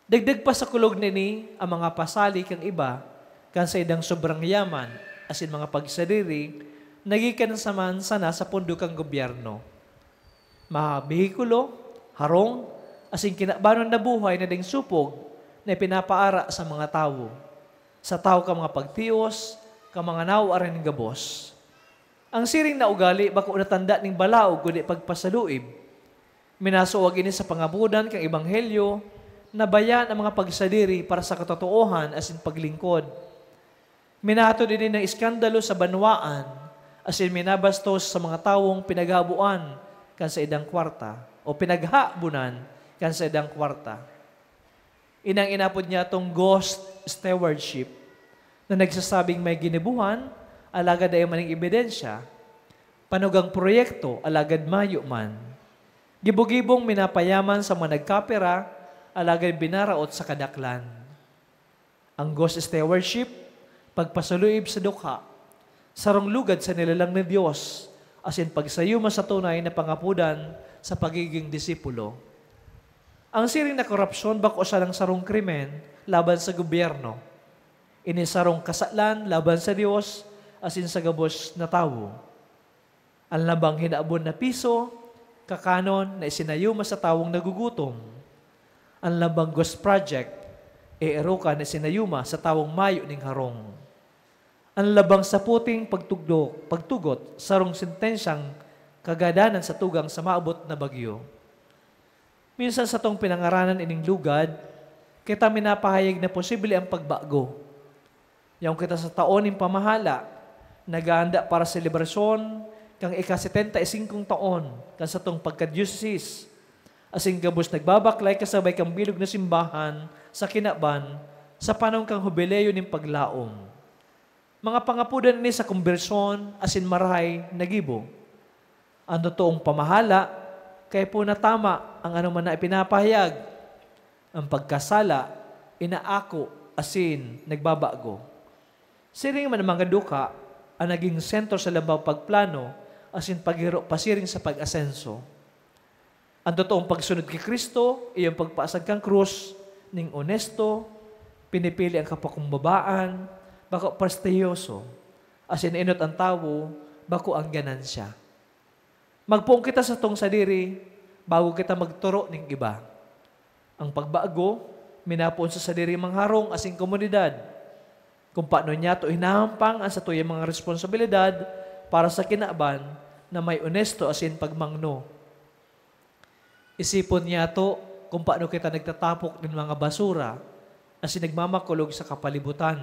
Dagdag pa sa kulog na ini ang mga pasali kan iba kan saindang sobrang yaman asin mga pagsadiri na gikan sa man sana sa pondo kan gobyerno. Mga behikulo, harong, asin kinabanon na buhay na ding supog na ipinapaara sa mga tawo, sa tawo kan mga pagtios, kan mga nawawaran nin gabos. Ang siring na ugali bako natanda nin balaog kundi pagpasaluib. Minasuwag ini sa pangapodan kan ebanghelyo na bayaan ang mga pagsadiri para sa katotoohan asin paglingkod. Minahatod ini na eskandalo sa banwaan asin minabastos sa mga tawong pinaghaboan kan saindang kwarta o pinaghabonan kan saindang kwarta. Inang inapod niyatong ghost stewardship na nagsasabing may ginibohan, alagad dai maning ebidensya, panugang proyekto, alagad mayo man. Gibo-gibong minapayaman sa mga nagkapera, alagad binaraot sa kadaklan. Ang ghost stewardship, pagpasuluib sa dukha, sarong lugad sa nilalang nin Dios, asin pagsayuma sa tunay na pangapodan sa pagiging disipulo. Ang siring na korupsyon bako sanang sarong krimen laban sa gobyerno. Ini sarong kasalan laban sa Dios asin sa gabos na tawo. An lambang hinabon na piso, kakanon na isinayuma sa tawong nagugutom. An lambang ghost project, eerokan na isinayuma sa tawong mayo ning harong. An lambang saputing pagtugdok, pagtugot, sarong sentensyang kagadanan sa tugang sa maabot na bagyo. Minsan satong pinangaranan ining lugad, kita minapahayag na posible ang pagbago. Yaon kita sa taon nin pamahala, nag-aanda para sa selebrasyon kan ika-setenta y singkong taon kan satong pagka-diosesis, asin gabos nagbabaklay kasabay kan bilog na simbahan sa kinaban sa panahon kan Hubileo nin Paglaom. Mga pangapodan ini sa kombersyon asin marahay na gibo. An totoong pamahala, kaipuhan na tama ang anoman na ipinapahayag. An pagkasala, inaako asin nagbabago. Siring man an mga dukha, an naging sentro sa lambang pagplano asin paghiro pasiring sa pag-asenso. An totoong pagsunod ki Cristo iyo an pagpaasag kan krus nin onesto, pinipili an kapakumbabaan, bako prestihiyoso, asin enot an tawo, bako an ganansya. Magpoon kita satong sadiri bago kita magtoro nin iba. Ang pagbago, minapoon sa sadiri mangharong asin komunidad. Kung paano niyato hinahampang an satuyang mga responsabilidad para sa kinaban na may onesto asin pagmangno. Isipon niyato kung paano kita nagtatapok nin mga basura asin nagmamakulog sa kapalibutan.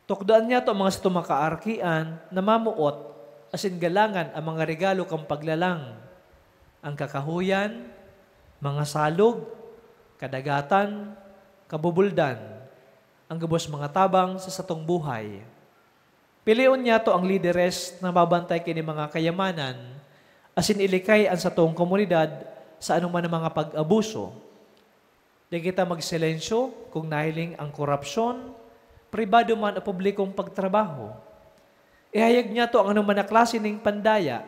Tukdoan niyato ang mga satong mga kaarakian na mamoot asin galangan an mga regalo kan paglalang, an kakahoyan, mga salog, kadagatan, kabubuldan, an gabos mga tabang sa satong buhay. Pilion niyato ang lideres na mabantay ki nin mga kayamanan asin ilikay an satong komunidad sa anoman na mga pag-abuso. Di kita magsilensyo kung nahiling ang korupsyon, pribado man o publikong pagtrabaho. Ihayag niyato ang anoman na klase nin pandaya,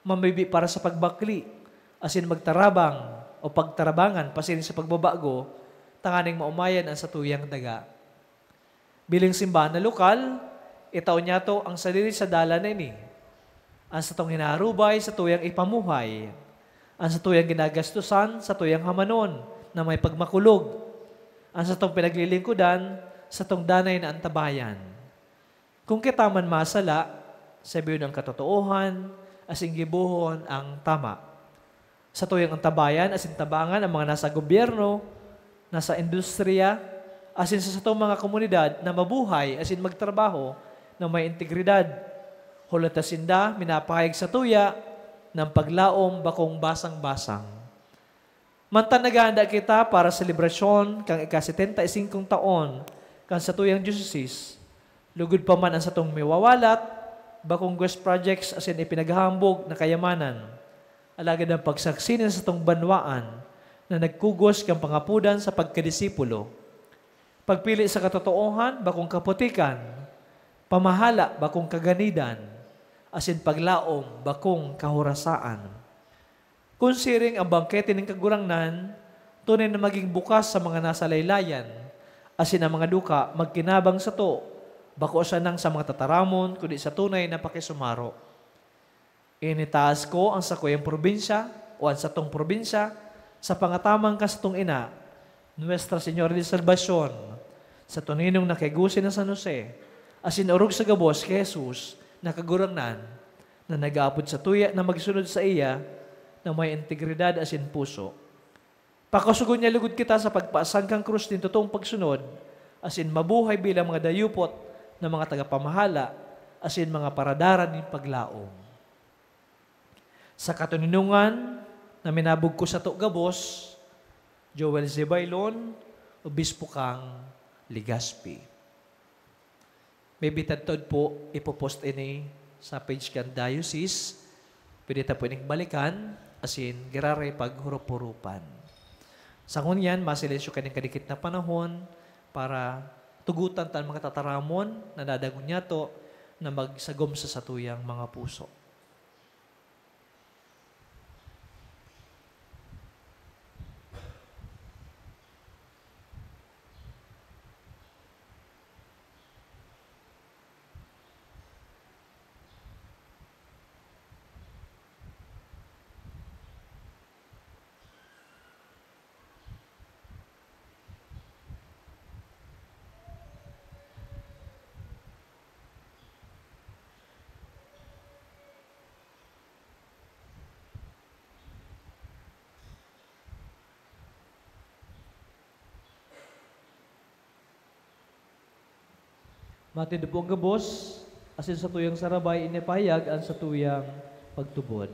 mamibi para sa pagbakli, asin magtarabang o pagtarabangan pasiring sa pagbabago tanganing maomayan an satuyang daga. Bilang simbahan na lokal, itao niyato ang sadiri sa dalan na ini. An satong hinaharubay satuyang ipamuhay. An satuyang ginagastosan satuyang hamanon na may pagmakulog. An satong pinaglilingkodan satong danay na antabayan. Kung kita man masala, sabihon ang katotoohan, asin gibohon ang tama. Satuyang antabayan asin tabangan ang mga nasa gobyerno, na sa industriya, asin sa satong mga komunidad na mabuhay asin magtrabaho na may integridad. Huli ta sinda minapahayag satuya ng paglaom bakong basang-basang. Mantan naghahanda kita para sa selebrasyon kan ika-setenta y singkong taon kan satuyang diocese. Lugod pa man an satong miwawalat, bakong ghost projects asin ipinaghahambog na kayamanan. Alagad an pagsaksi nin satong banwaan na nagkugos kan pangapodan sa pagkadisipulo. Pagpili sa katotoohan, bakong kaputikan, pamahala, bakong kaganidan, asin paglaom, bakong kahorasaan. Kun siring an bangkete nin Kagurangnan, tunay na magin bukas sa mga nasa laylayan, asin an mga duka magkinabang sato, bako sanang sa mga tataramon, kundi sa tunay na pakisumaro. Initaas ko an sakuyang probinsya o an satong probinsya sa pangataman kan satong ina, Nuestra Señora de Salvacion, sa tonining nakigosi na San Jose, asin orog sa gabos ki Jesus na Kagurangnan, na nag-aapod satuya na magsunod saiya na may integridad asin puso. Pakosogon niya logod kita sa pagpasan kan krus nin totoong pagsunod, asin mabuhay bilang mga dayupot na mga tagapamahala asin mga paradaran nin paglaom. Sa katoninongan na minabugkos sato gabos, Joel Z. Bailon, Obispo kan Legazpi. Maybe tadtod po, ipopost ini sa page kan diocese. Pwede ta po ining balikan, asin giraray paghurup-hurupan. Sa ngunyan, masilencio kaning kadikit na panahon para tugutan ta an mga tataramon na dadagon niyato na magsagom sa satuyang mga puso. Matindog po an gabos, asin satuyang sarabay inipahayag an satuyang pagtubod.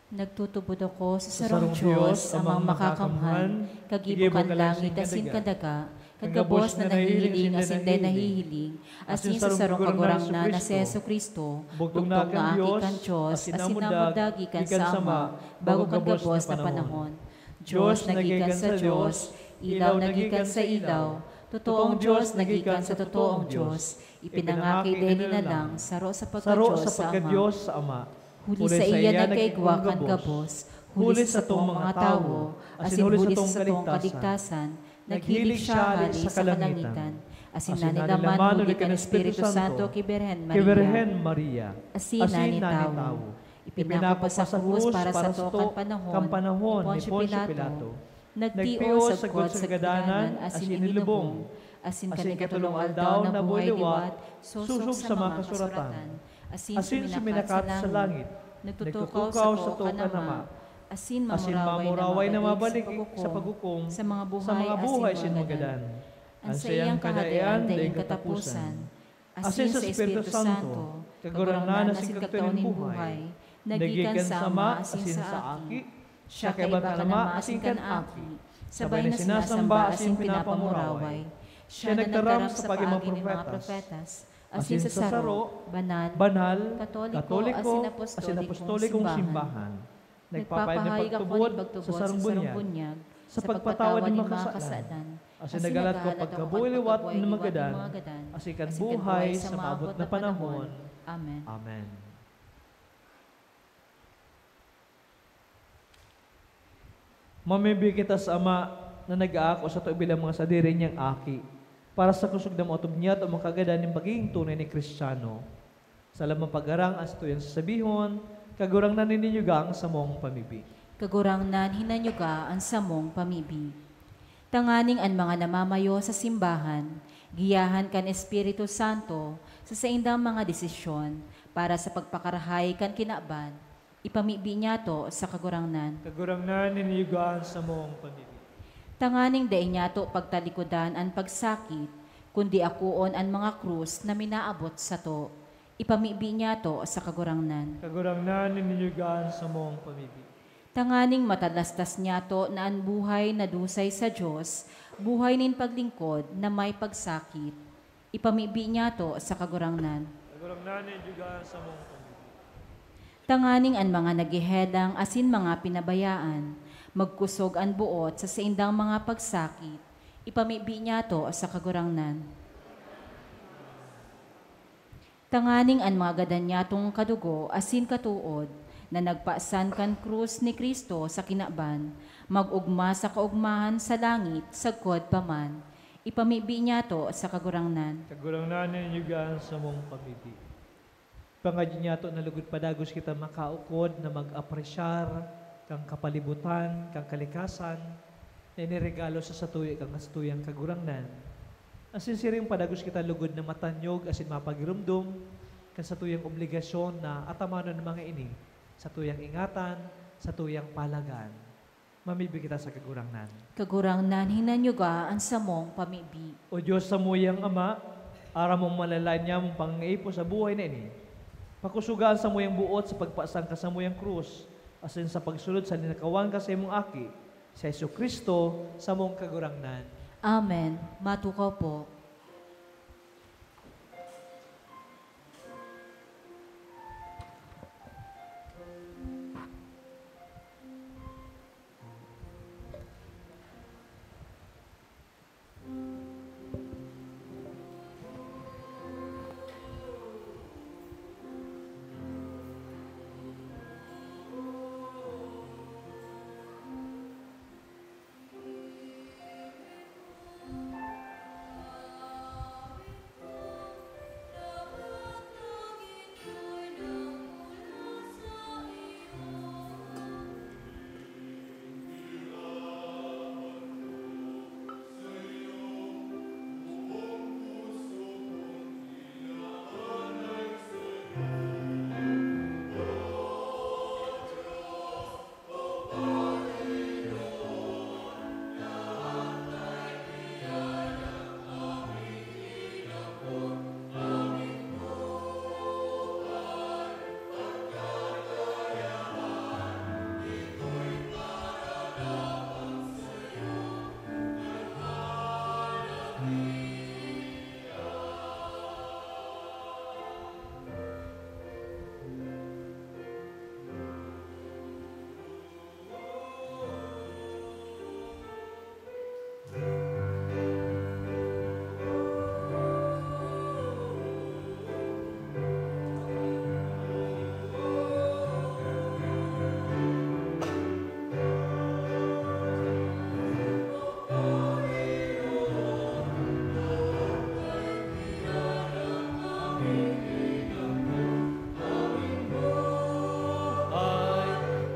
Nagtutubod ako sa sarong Dios, Amang Makakamhan, kagibo kan langit asin kan daga, kan gabos na nahihiling asin dai nahihiling, asin sa sarong Kagurangnan na si Jesu-Cristo, bugtong na Aki kan Dios, asin namuda gikan sa Ama, bago kan gabos na panahon. Dios na gikan sa Dios, ilaw na gikan sa ilaw, totoong Dios na gikan sa totoong Dios, ipinangaki digdi na lang, saro sa pagka-Dios sa Ama. Huli saiya nagkaigwa kan gabos, huli sa satong mga tawo, asin huli sa satong kaligtasan, naghilig siya hale sa kalangitan, asin nanilaman huli kan Espiritu Santo ki Birhen Maria, asin nagin tawo. Ipinako pa sa krus para sato kan panahon ni Poncio Pilato. Nagtios sagkod sa kagadanan asin inilubong, asin kan ikatolong aldaw nabuhay liwat sosog sa mga kasuratan, asin suminakat sa langit. Nagtutukaw sato kan Ama, asin mamuraway na mabalik sa paghukom sa mga buhay asin mga gadan. An saiyang Kahadean daing kataposan. Asin sa Espiritu Santo, Kagurangnan asin Kagtao nin buhay, nagikan sa Ama asin sa Aki, siya kaiba kan Ama asin kan Aki, sabay na sinasamba asin pinapamuraway. Siya nagtaram sa pagi mga propetas, asin sa saro, banal, katoliko, asin apostolikong simbahan. Nagpapahayag ako nin pagtubod sa sarong bunyag, sa pagpatawad nin mga kasalan, asin naghahalat ako pagkabuhay liwat nin mga gadan, asin kan buhay sa maabot na panahon. Amen. Amen. Mamibi kita sa Ama na nag-aako sato bilang mga sadiri niyang aki, para sa kusog na maotob niyato an mga kagadan nin pagigin tunay na Kristiyano. Sa lamang pagharang an satuyang sasabihon, Kagurangnan, hinanyuga an samong pamibi. Kagurangnan, hinanyuga an samong pamibi. Tanganing an mga namamayo sa simbahan, giyahan kan Espiritu Santo sa saindang mga desisyon para sa pagpakarahay kan kinaban, ipamibi niyato sa Kagurangnan. Kagurangnan, hinanyuga an samong pamibi. Tanganing dai niyato pagtalikodan an pagsakit, kundi akoon an mga krus na minaabot sato. Ipamibi niyato sa Kagurangnan. Kagurangnan, ninyugaan samong pamibi. Tanganing matalastas niyato na an buhay na dusay sa Dios, buhay nin paglingkod na may pagsakit. Ipamibi niyato sa Kagurangnan. Kagurangnan, ninyugaan samong pamibi. Tanganing an mga naghehelang asin mga pinabayaan, magkusog an boot sa saindang mga pagsakit, ipamibi niyato sa Kagurangnan. Tanganing an mga gadan niyatong kadugo asin katood na nagpasan kan krus ni Cristo sa kinaban, mag-ogma sa kaogmahan sa langit sagkod pa man, ipamibi niyato sa Kagurangnan. Kagurangnan, ninyugaan samong pamibi. Pangadyi niyato na lugod padagos kita makaukod na mag-apresyar kan kapalibutan, kan kalikasan, na iniregalo sa satuya kan satuyang Kagurangnan. Asin siring padagos kita lugod na matanyog asin mapagiromdom kan satuyang obligasyon na atamanon an mga ini, satuyang ingatan, satuyang palagan. Mamibi kita sa Kagurangnan. Kagurangnan, hinanyuga an samong pamibi. O Dios, samuyang Ama, aram mong malalaen niya mong pangangaipo sa buhay na ini. Pakusuga an samuyang buot sa pagpasan kan samuyang krus, asin sa pagsunod sa linakawan kan saimong Aki, si Jesu-Cristo, samong Kagurangnan. Amen. Matukaw po.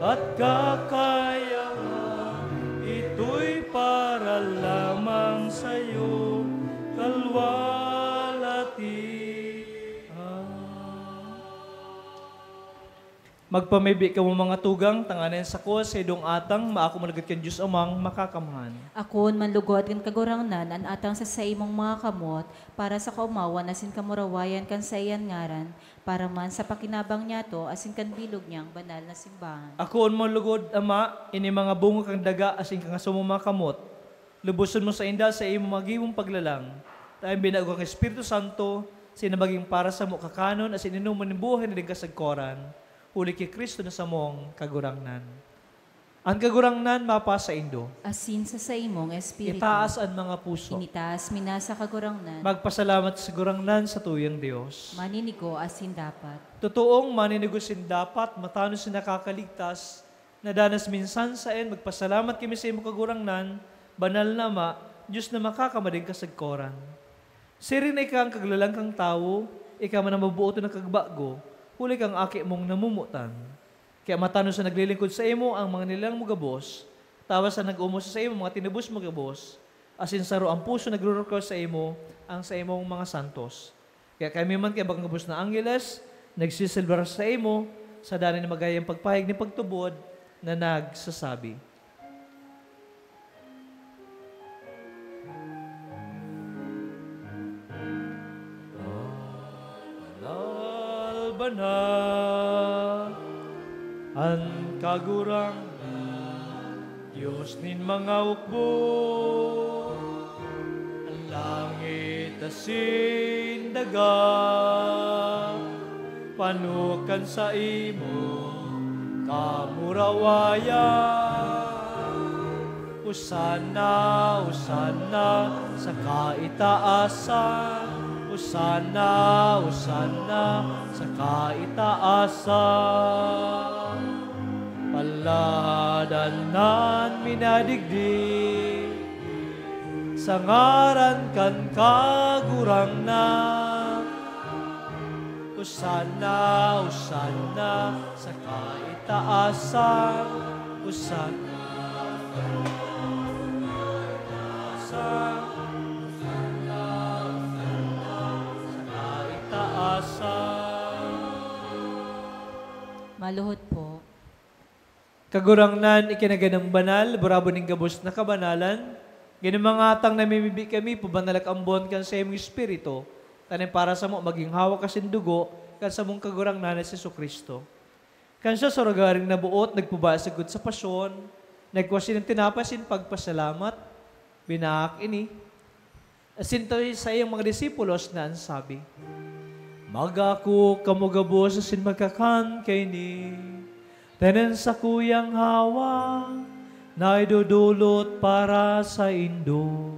At kakayahan, ito'y para lamang sa'yo, kalwalatian. Magpamibi kamo, mga tugang, tanganing sako sa idong atang maako man lugod kan Dios Amang Makakamhan. Akoon man lugod kan Kagurangnan an atang sa saimong mga kamot, para sa kaomawan asin kamurawayan kan saiyan ngaran, para man sa pakinabang niyato asin kan bilog niyang banal na simbahan. Akoon man lugod, Ama, ini mga bunga kan daga asin kan samong mga kamot. Luboson mo sainda sa imo magibong paglalang, ta an binago kang Espiritu Santo, sina magin para samo kakanon asin inoman nin buhay na digdi kasagkoran, huli ki Cristo na samong Kagurangnan. An Kagurangnan mapasaindo. Asin sa saimong espiritu. Itaas an mga puso. Initaas mi na sa Kagurangnan. Magpasalamat sa Kagurangnan, satuyang Dios. Maninigo asin dapat. Totoong maninigo asin dapat, matanos asin nakakaligtas, na danas minsan saen magpasalamat kami sa imo, Kagurangnan, banal na Ama, Dios na makakamading kasagkoran. Siring na ika an kaglalang kan tawo, ika man an mabuoton na kagbago, huli kan Aki mong namomotan. Kaya matanos na naglilingkod saimo an mga nilalang mo gabos, tawas na nag-omos sa saimo mga tinubos mo gabos, asin saro an puso nagrurukol saimo, an saimong mga santos. Kaya kami man, kaya bakong gabos na angheles, nagsiselebrar saimo, sa danay na magayang pagpahayag nin pagtubod na nagsasabi, Banal, an Kagurangnan, Dios nin mga hukbo, an langit asin daga, pano kan saimo kamurawayan. Hosanna, Hosanna sa kaitaasan. Hosanna, Hosanna sa kaitaasan. Palad an minadigdi sa ngaran kan Kagurangnan. Hosanna, Hosanna sa kaitaasan. Hosanna, Hosanna sa kaitaasan. Maluhod po. Kagurangnan, ikinagandang banal, burabod nin gabos na kabanalan, ginumangatan na mimibi kami, pubanalak ambon kan saimong Espiritu, tanay para samo magin hawak asin dugo kan samong Kagurangnan na si Jesu-Cristo. Kan siya sa ragaring naboot, nagpabaya sagkod sa pasyon, nagkua siya nin tinapay asin pagpasalamat, binaak ini, asin tawi sa iyang mga disipulos na an sabi, "Magako kamo gabos asin magkakan kaini, ta an sakuyang hawak na idodolot para saindo."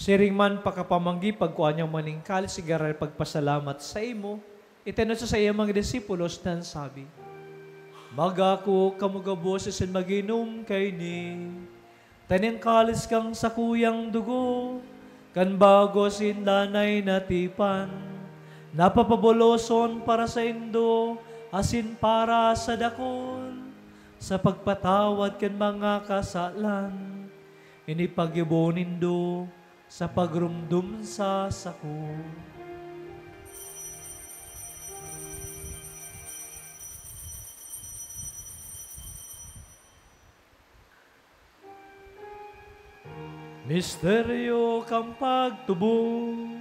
Siring man pakapamanggi, pagkua niya man nin kalis, sigaray pagpasalamat saimo, iteno sa saiyang mga disipulos na an sabi, "Magako kamo gabos asin mag-inom kaini, ta nin kalis kan sakuyang dugo kan bago asin danay na tipan, napapabuloson para saindo asin para sa dakul, sa pagpatawad kan mga kasalan. Ini paggibo nindo sa pagromdom sa sako." Misteryo kan pagtubod.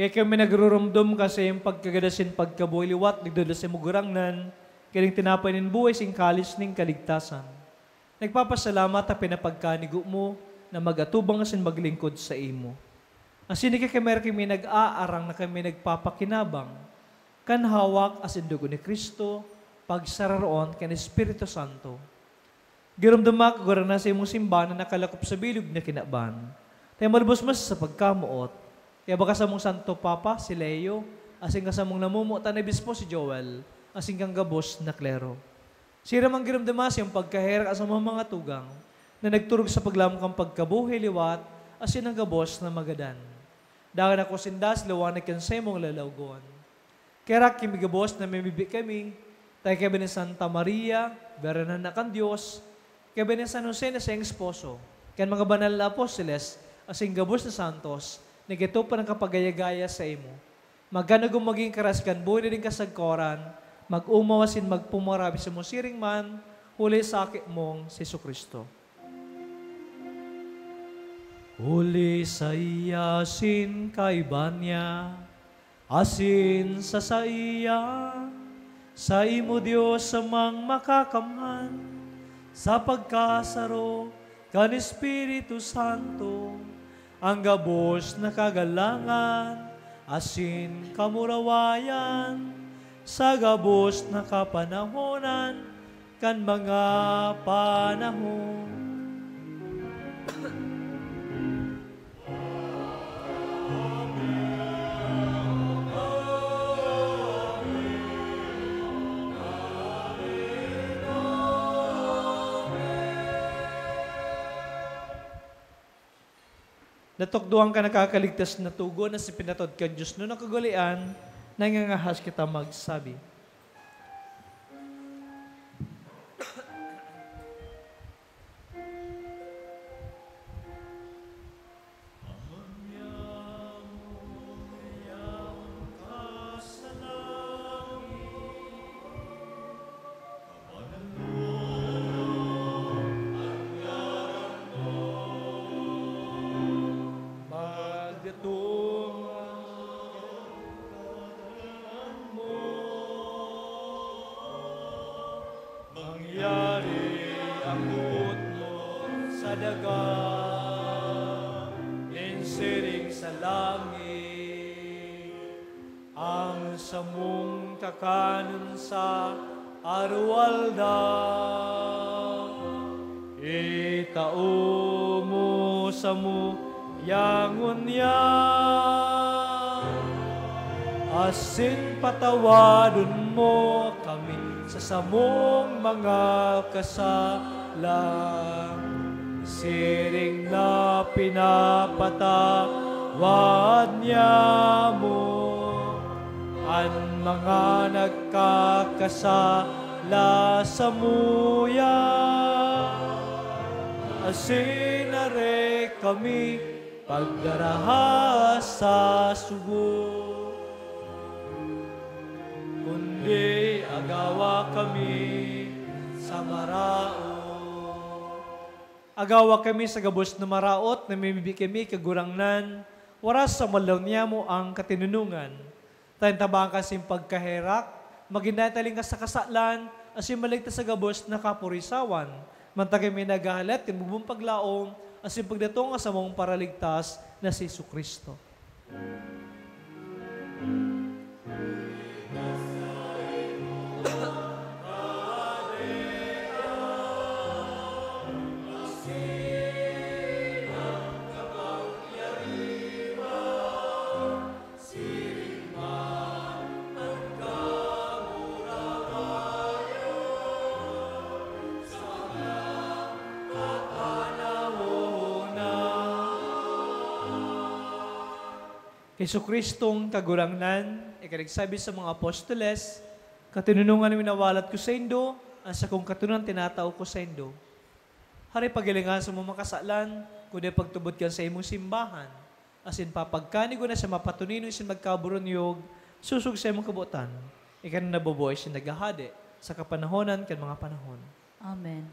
Kaya kami nagrurumdom ka sa iyong pagkagadan asin pagkabuhay liwat, nagdodol sa Kagurangnan, kaning tinapay nin buhay asin kalis nin kaligtasan. Nagpapasalamat ta pinapagkanigo mo na mag-atubang asin maglingkod saimo. Asin kaya kami, kami nag-aarang na kami nagpapakinabang kan hawak asin dugo ni Cristo, pagsararoon kan Espiritu Santo. Giromdoma, Kagurangnan, sa imong simbahan na nakalakop sa bilog na kinaban. Tayo malubos mas sa pagkamoot. Kaya baka samong Santo Papa, si Leo, asin ka samong namomotan na Obispo, si Joel, asin kang gabos na klero. Siring man giromdoma sa iyong pagkaherak sa mga, mga tugang na nagturog sa paglaom kan pagkabuhay liwat asin an gabos na magadan. Dangan ako sinda sa liwanag kan saimong lalawgon. Kaya kami gabos na mimibi kami, ta kami ni Santa Maria, Birhen na kan Dios, kami ni San Jose na saiyang esposo, kan mga banal na apostoles, asin gabos na santos, nagtubod na kapagayagaya saimo. Magkanugom magin karas kan buhay na nin kasagkoran, mag-omaw asin magpumarabi sa mong siring man, huli sa Aki mong si Jesu-Cristo. Huli saiya asin kaiba niya, asin sa saiya, saimo, Dios Amang Makakamhan, sa pagkasaro kan Espiritu Santo, an gabos na kagalangan asin kamurawayan sa gabos na kapanahonan kan mga panahon. Natukdoan ka nakakaligtas na tugon na si pinatod kan Dios no nakagwalian, nangangahas kita magsabi. Magdatong ang Kagurangnan mo. Mangyari ang boot mo sa daga, nin siring sa langit. Ang samong kakanon sa aroaldaw, itao mo samo ngunyan, asin patawadon mo kami sa samong mga kasalan, siring na pinapatawad niamo an mga nagkakasala samuya, asin dai kami pagdaraha sa sugo, kundi agawa kami sa maraot. Agawa kami sa gabos na maraot, namimibi kami, Kagurangnan, waras sa aldaw niyamo an katinonongan. Ta tabangan kan saimong pagkaherak, magin dai talinga sa kasalan, asin maligtas sa gabos na kaporisawan. Mantang kami naghahalat kan bugmong paglaom, asin pagdatong kan samong Paraligtas na si Jesu-Cristo. Jesu-Cristong Kagurangnan, ika nagsabi sa mga apostoles, "Katinonongan minawalat ko saindo, an sakong katonan tinatao ko saindo." Hare, paghilinga an samong mga kasalan, kundi pagtubod kan saimong simbahan, asin papagkanigon na sa mapatuninon asin magkaburunyog, sosog sa imong kabotan. Ika na nabubuhay asin naghahade sa kapanahonan kan mga panahon. Amen.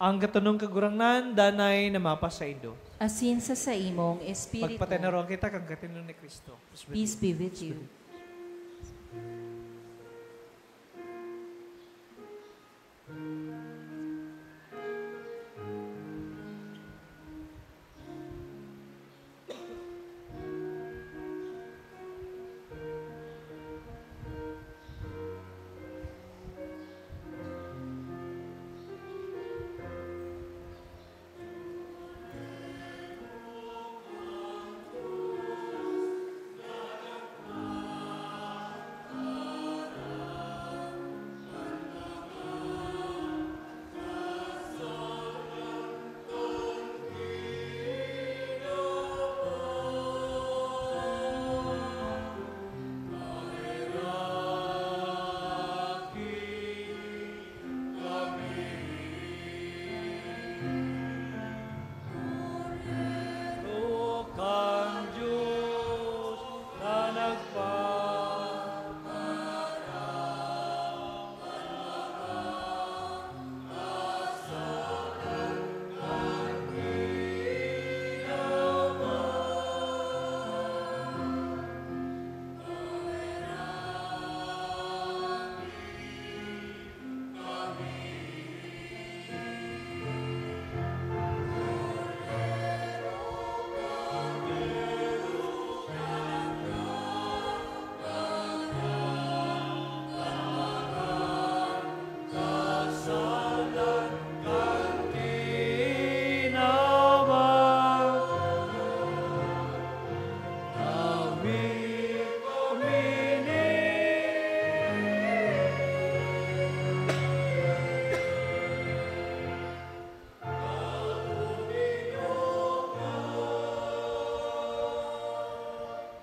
Ang katonon, Kagurangnan, danay na mapasaindo. Asin sa saimong espiritu. Magpatinaroan kita kan katonon ni Cristo. Peace be with you.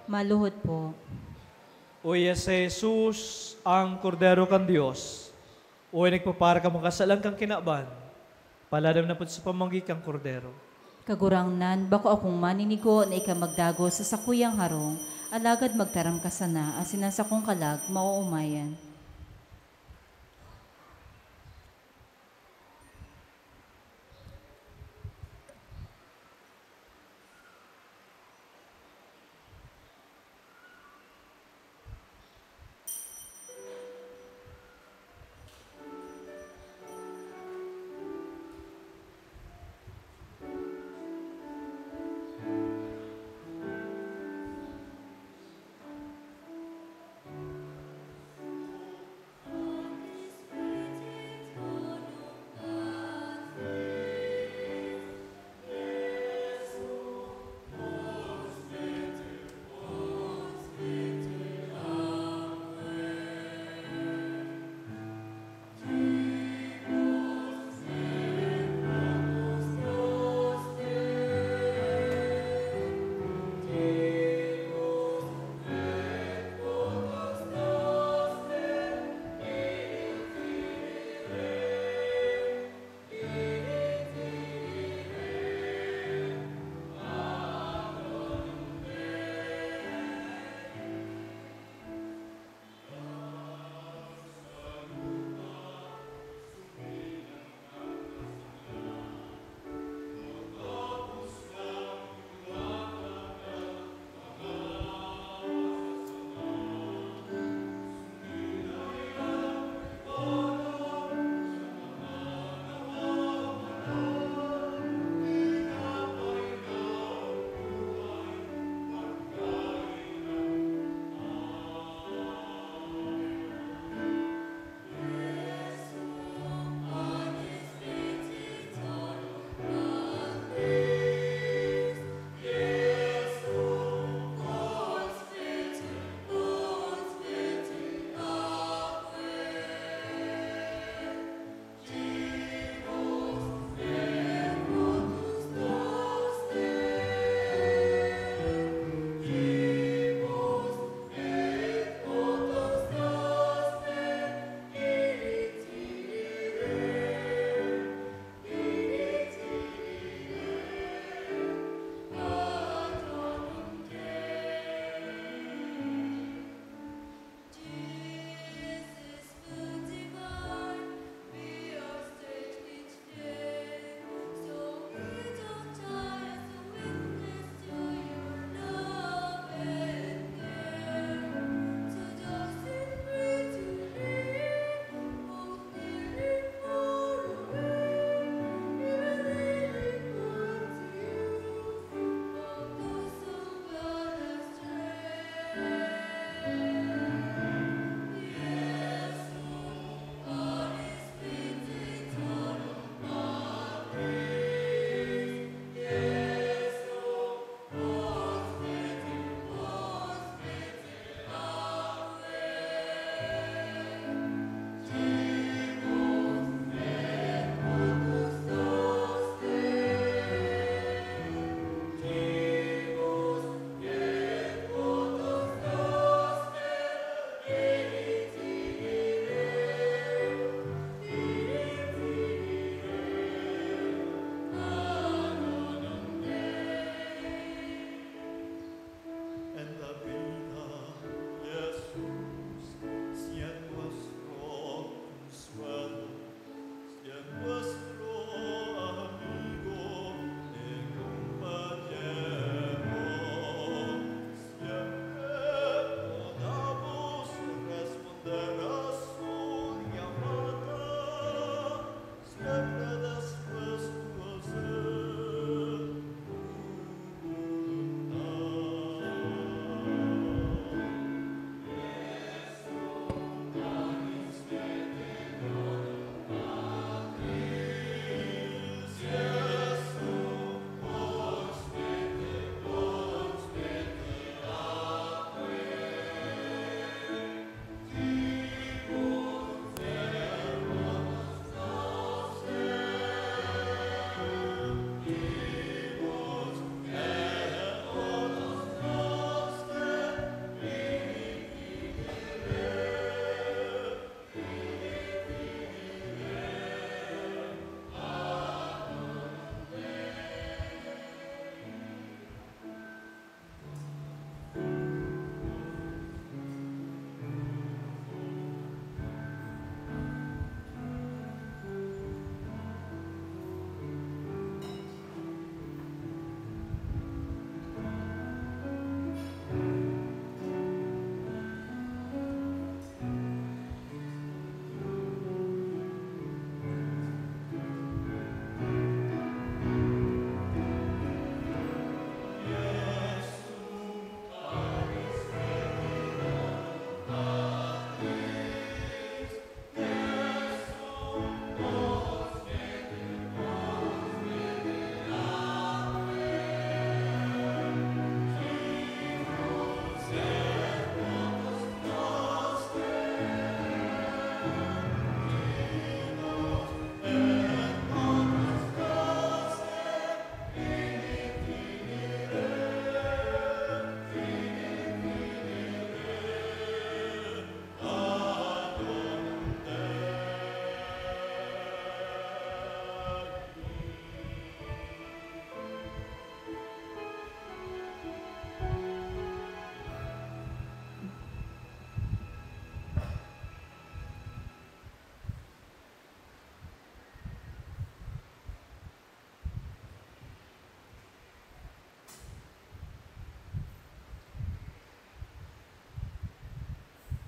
Maluhod po. Uya si Jesus, ang Kordero kan Dios, uya nagpapara kan mga kasalan kan kinaban, paladam na pud sa pamanggi kan Kordero. Kagurangnan, bako akong maninigo na ika magdagos sa sakuyang harong, alagad magtaram ka sana, asin an sakong kalag maoomayan.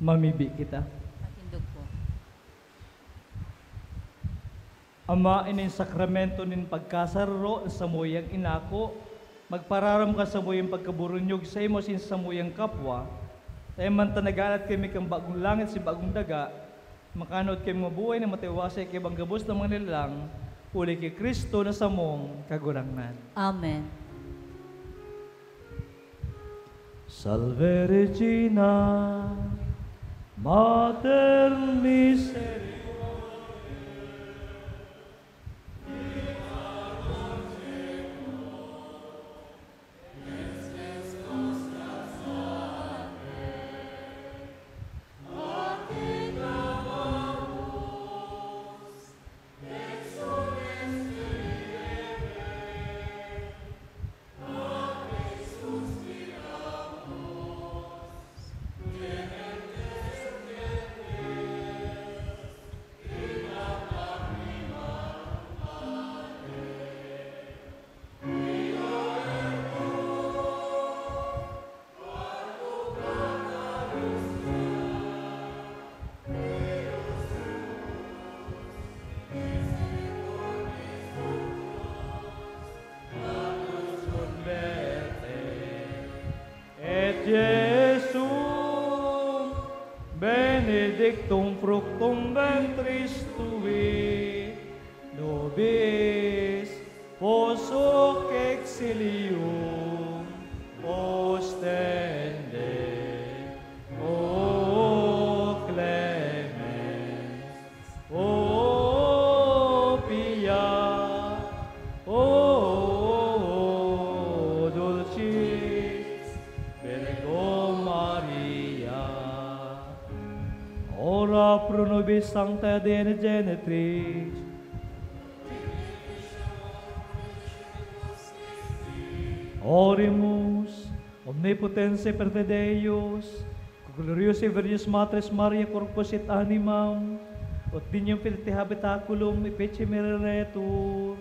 Mamibi kita. Patindog po. Ama, ining sakramento nin pagkasararo na samuyang inako, magpararam kan samuyang pagkaburunyog saimo asin samuyang kapwa, ta iyan man ta nag-aalat kami kan bagong langit asin bagong daga, makanood kami mabuhay na matiwasay kaibang gabos na mga nilalang, huli ki Cristo na samong Kagurangnan. Amen. Salve Regina, Mater Misericordiae. Et Jesum benedictum fructum ventris tui, nobis post hoc exilium ostende, O Clemens, O Pia, O Dulcis Virgo Maria. Ora pro nobis sancta Dei Genitris. Oremus. Omnipotens et perfide Deus, gloriosae Virginis Matres Maria corpus et animam, ut dignum fidei habitaculum effecem reretur,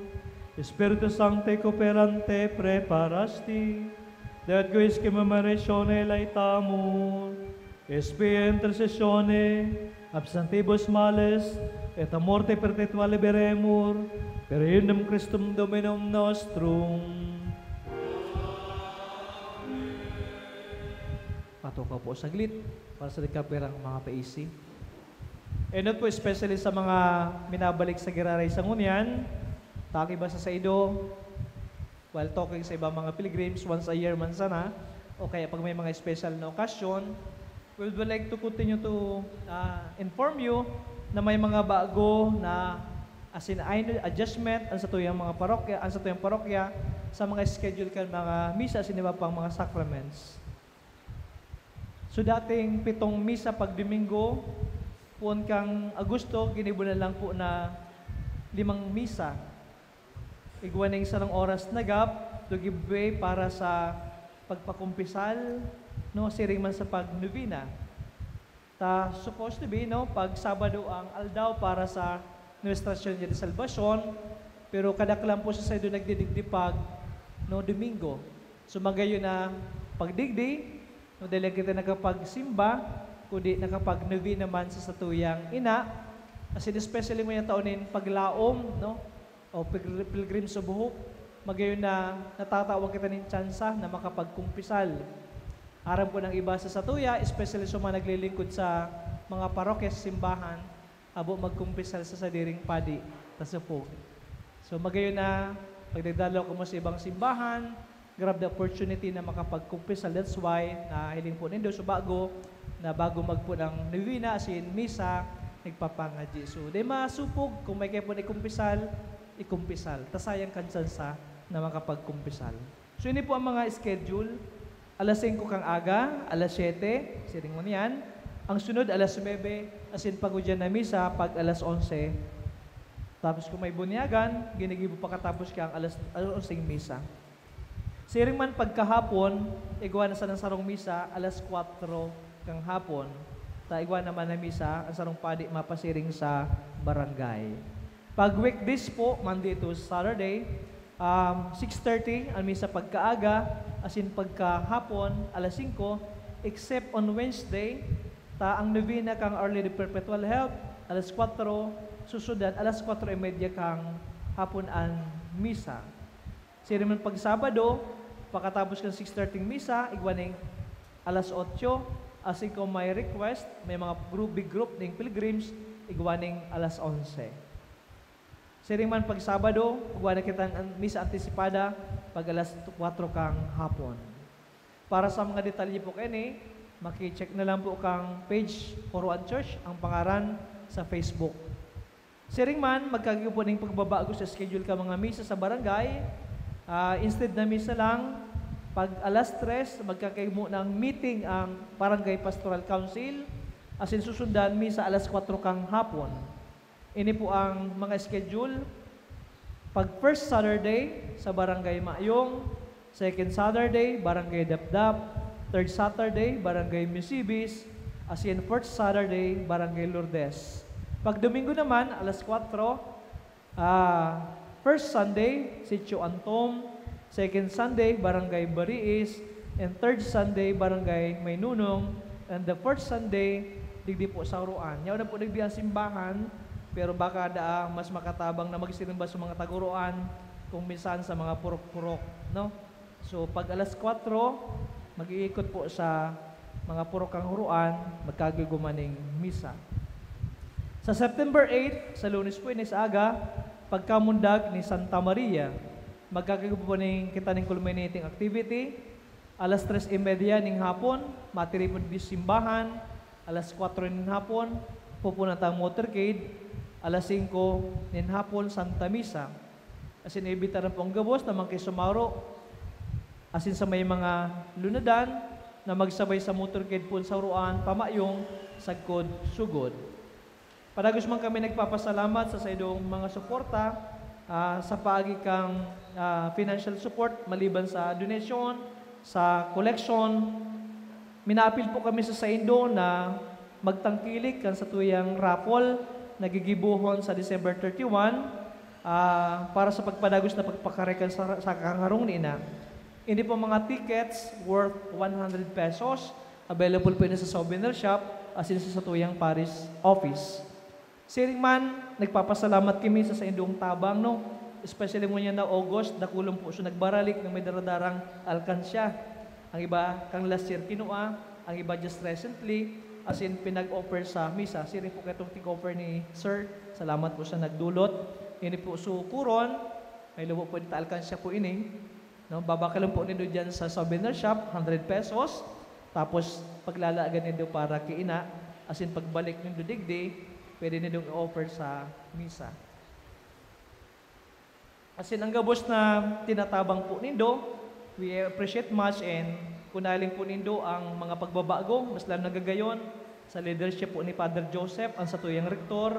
Spiritu Sancte cooperante preparasti, Deo et Huis commemorationem laetamur, Spia intercessione ab sanctibus males et a morte perpetua liberemur, per eundem Christum Dominum nostrum. Patukaw po saglit para sa nagkapirang mga paisi. Enot po, especially sa mga minabalik sa giraray sa ngunyan, ta ang iba sa saido, while talking sa ibang mga pilgrims, once a year man sana, o kaya pag may mga special na okasyon, we would like to continue to, ah, inform you na may mga bago na, as in, ay, adjustment ang satuyang mga parokya, ang satuyang parokya sa mga schedule kan mga misa asin iba pang mga sacraments. So, dating pitong misa pag Domingo, poon kang Agosto, ginibo na lang po na limang misa. Igwa ning sarong oras na gap to give way para sa pagpakumpisal, no, siring man sa pagnovena. Ta supposed to be, no, pag Sabado ang aldaw para sa Nuestra Señora de Salvacion, pero kadaklan po sa saindo nagdidigdi pag, no, Domingo. So, magayon na pagdigdi, no, dai lang kita nakapagsimba, kundi nakapagnovena man sa satuyang ina. Asin especially ngunyan taon nin paglaom, no, o pil-, pilgrims of hope, magayon na natatawan kita nin tsansa na makapagkumpisal. Aram ko ng iba sa satuya, especially sa mga naglilingkod sa mga parokya sa simbahan, habo magkumpisal sa sadiring padi, ta supog. So, magayon na, pag nagdalaw kamo sa ibang simbahan, grab the opportunity na makapagkumpisal. That's why, nahiling po nindo, so bago, na bago magpo ng novena, asin misa, nagpapangadyi. So, dai masupog kung may kayo po na ikumpisal, ikumpisal. Ta sayang kan tsansa na makapagkumpisal. So, ini po ang mga schedule. Alas singko kang aga, alas siyete, siring ngunyan. Ang sunod, alas nuebe, asin pagudyan na misa pag alas onse. Tapos kung may bunyagan, ginigibo pakatapos kang alas, alas onseng misa. Siring man pagkahapon, igwa na sanang sarong misa, alas kwatro kang hapon. Ta igwa naman na misa, ang sarong padi mapasiring sa barangay. Pag weekdays po, Monday to Saturday, um, six thirty ang misa pagkaaga, asin pagkahapon, alas singko, except on Wednesday, Ta ang novena kan Our Lady of Perpetual Help, alas kwatro, susundan alas kwatro y media kan hapon an misa. Siring man pag Sabado, pakatapos kan six thirty misa, igwa ning alas otso, asin kung may request, may mga group, big group ning pilgrims, igwa ning alas onse. Siring man pag Sabado, igwa na kitang an-, misa antisipada pag alas kwatro kan hapon. Para sa mga detalye po kaini, maki-check na lang po kan page Huroan Church, ang pangaran sa Facebook. Siring man, magkagibo po ning pagbabago sa schedule kan mga misa sa barangay. Ah, instead na misa lang, pag alas tres, magkakaigmo ng meeting ang Barangay Pastoral Council, asin susundan misa alas kwatro kan hapon. Ini po ang mga schedule. Pag first Saturday, sa Barangay Mayong, second Saturday, Barangay Dapdap, third Saturday, Barangay Misibis, asin fourth Saturday, Barangay Lourdes. Pag Domingo naman, alas kwatro, ah, first Sunday, Sitio Antom, second Sunday, Barangay Bariis, and third Sunday, Barangay Maynunong, and the fourth Sunday, digdi po sa Huroan. Yaon na po digdi ang simbahan, pero baka daa mas makatabang na magsirimba sa mga taga-Huroan kung minsan sa mga purok-purok, no? So, pag alas kwatro, mag-iikot po sa mga purok kan Huroan, magkagibo man ning misa. Sa September eight, sa Lunes po ini sa aga, pagkamundag ni Santa Maria, magkagibo po ning kita ning culminating activity. Alas tres y media ning hapon, matiripon di simbahan. Alas kwatro nin hapon, pupunan tang motorcade. Alas singko nin hapon, Santa Misa. Asin iimbitaran po ang gabos na makisumaro asin sa may mga lunadan na magsabay sa motorcade po sa Huroan, pamayong sagkod sugod. Padagos man kami nagpapasalamat sa saindong mga suporta, ah, sa paagi kan, ah, financial support maliban sa donation, sa collection. Minaapil po kami sa saindo na magtangkilik kan satuyang raffle na gigibohon sa December thirty-one, ah, para sa pagpadagos na pagpakarikan sa, sa kan harong ni Ina. Ini po mga tickets worth one hundred pesos. Available po ini sa souvenir shop asin sa satuyang parish office. Siring man, nagpapasalamat kami sa saindong tabang, no? Especially ngunyan na August, dakulon po siya nagbaralik na may daradarang alkansya. Ang iba, kang last year kinua, ang iba just recently, asin pinag-offer sa misa. Siring po ketong tig-offer ni Sir, salamat po sa nagdulot. Ini po sukuron, may lubo po dito alkansya po ini. No, babakalon po nindo diyan sa souvenir shop, hundred pesos. Tapos, paglalagan nindo para ki Ina, asin pagbalik nindo digdi, pwede nindong i-offer sa misa. Asin ang gabos na tinatabang po nindo, we appreciate much, and kung nahiling po nindo ang mga pagbabago, mas lalo nagagayon, sa leadership po ni Father Joseph, ang satuyang rektor,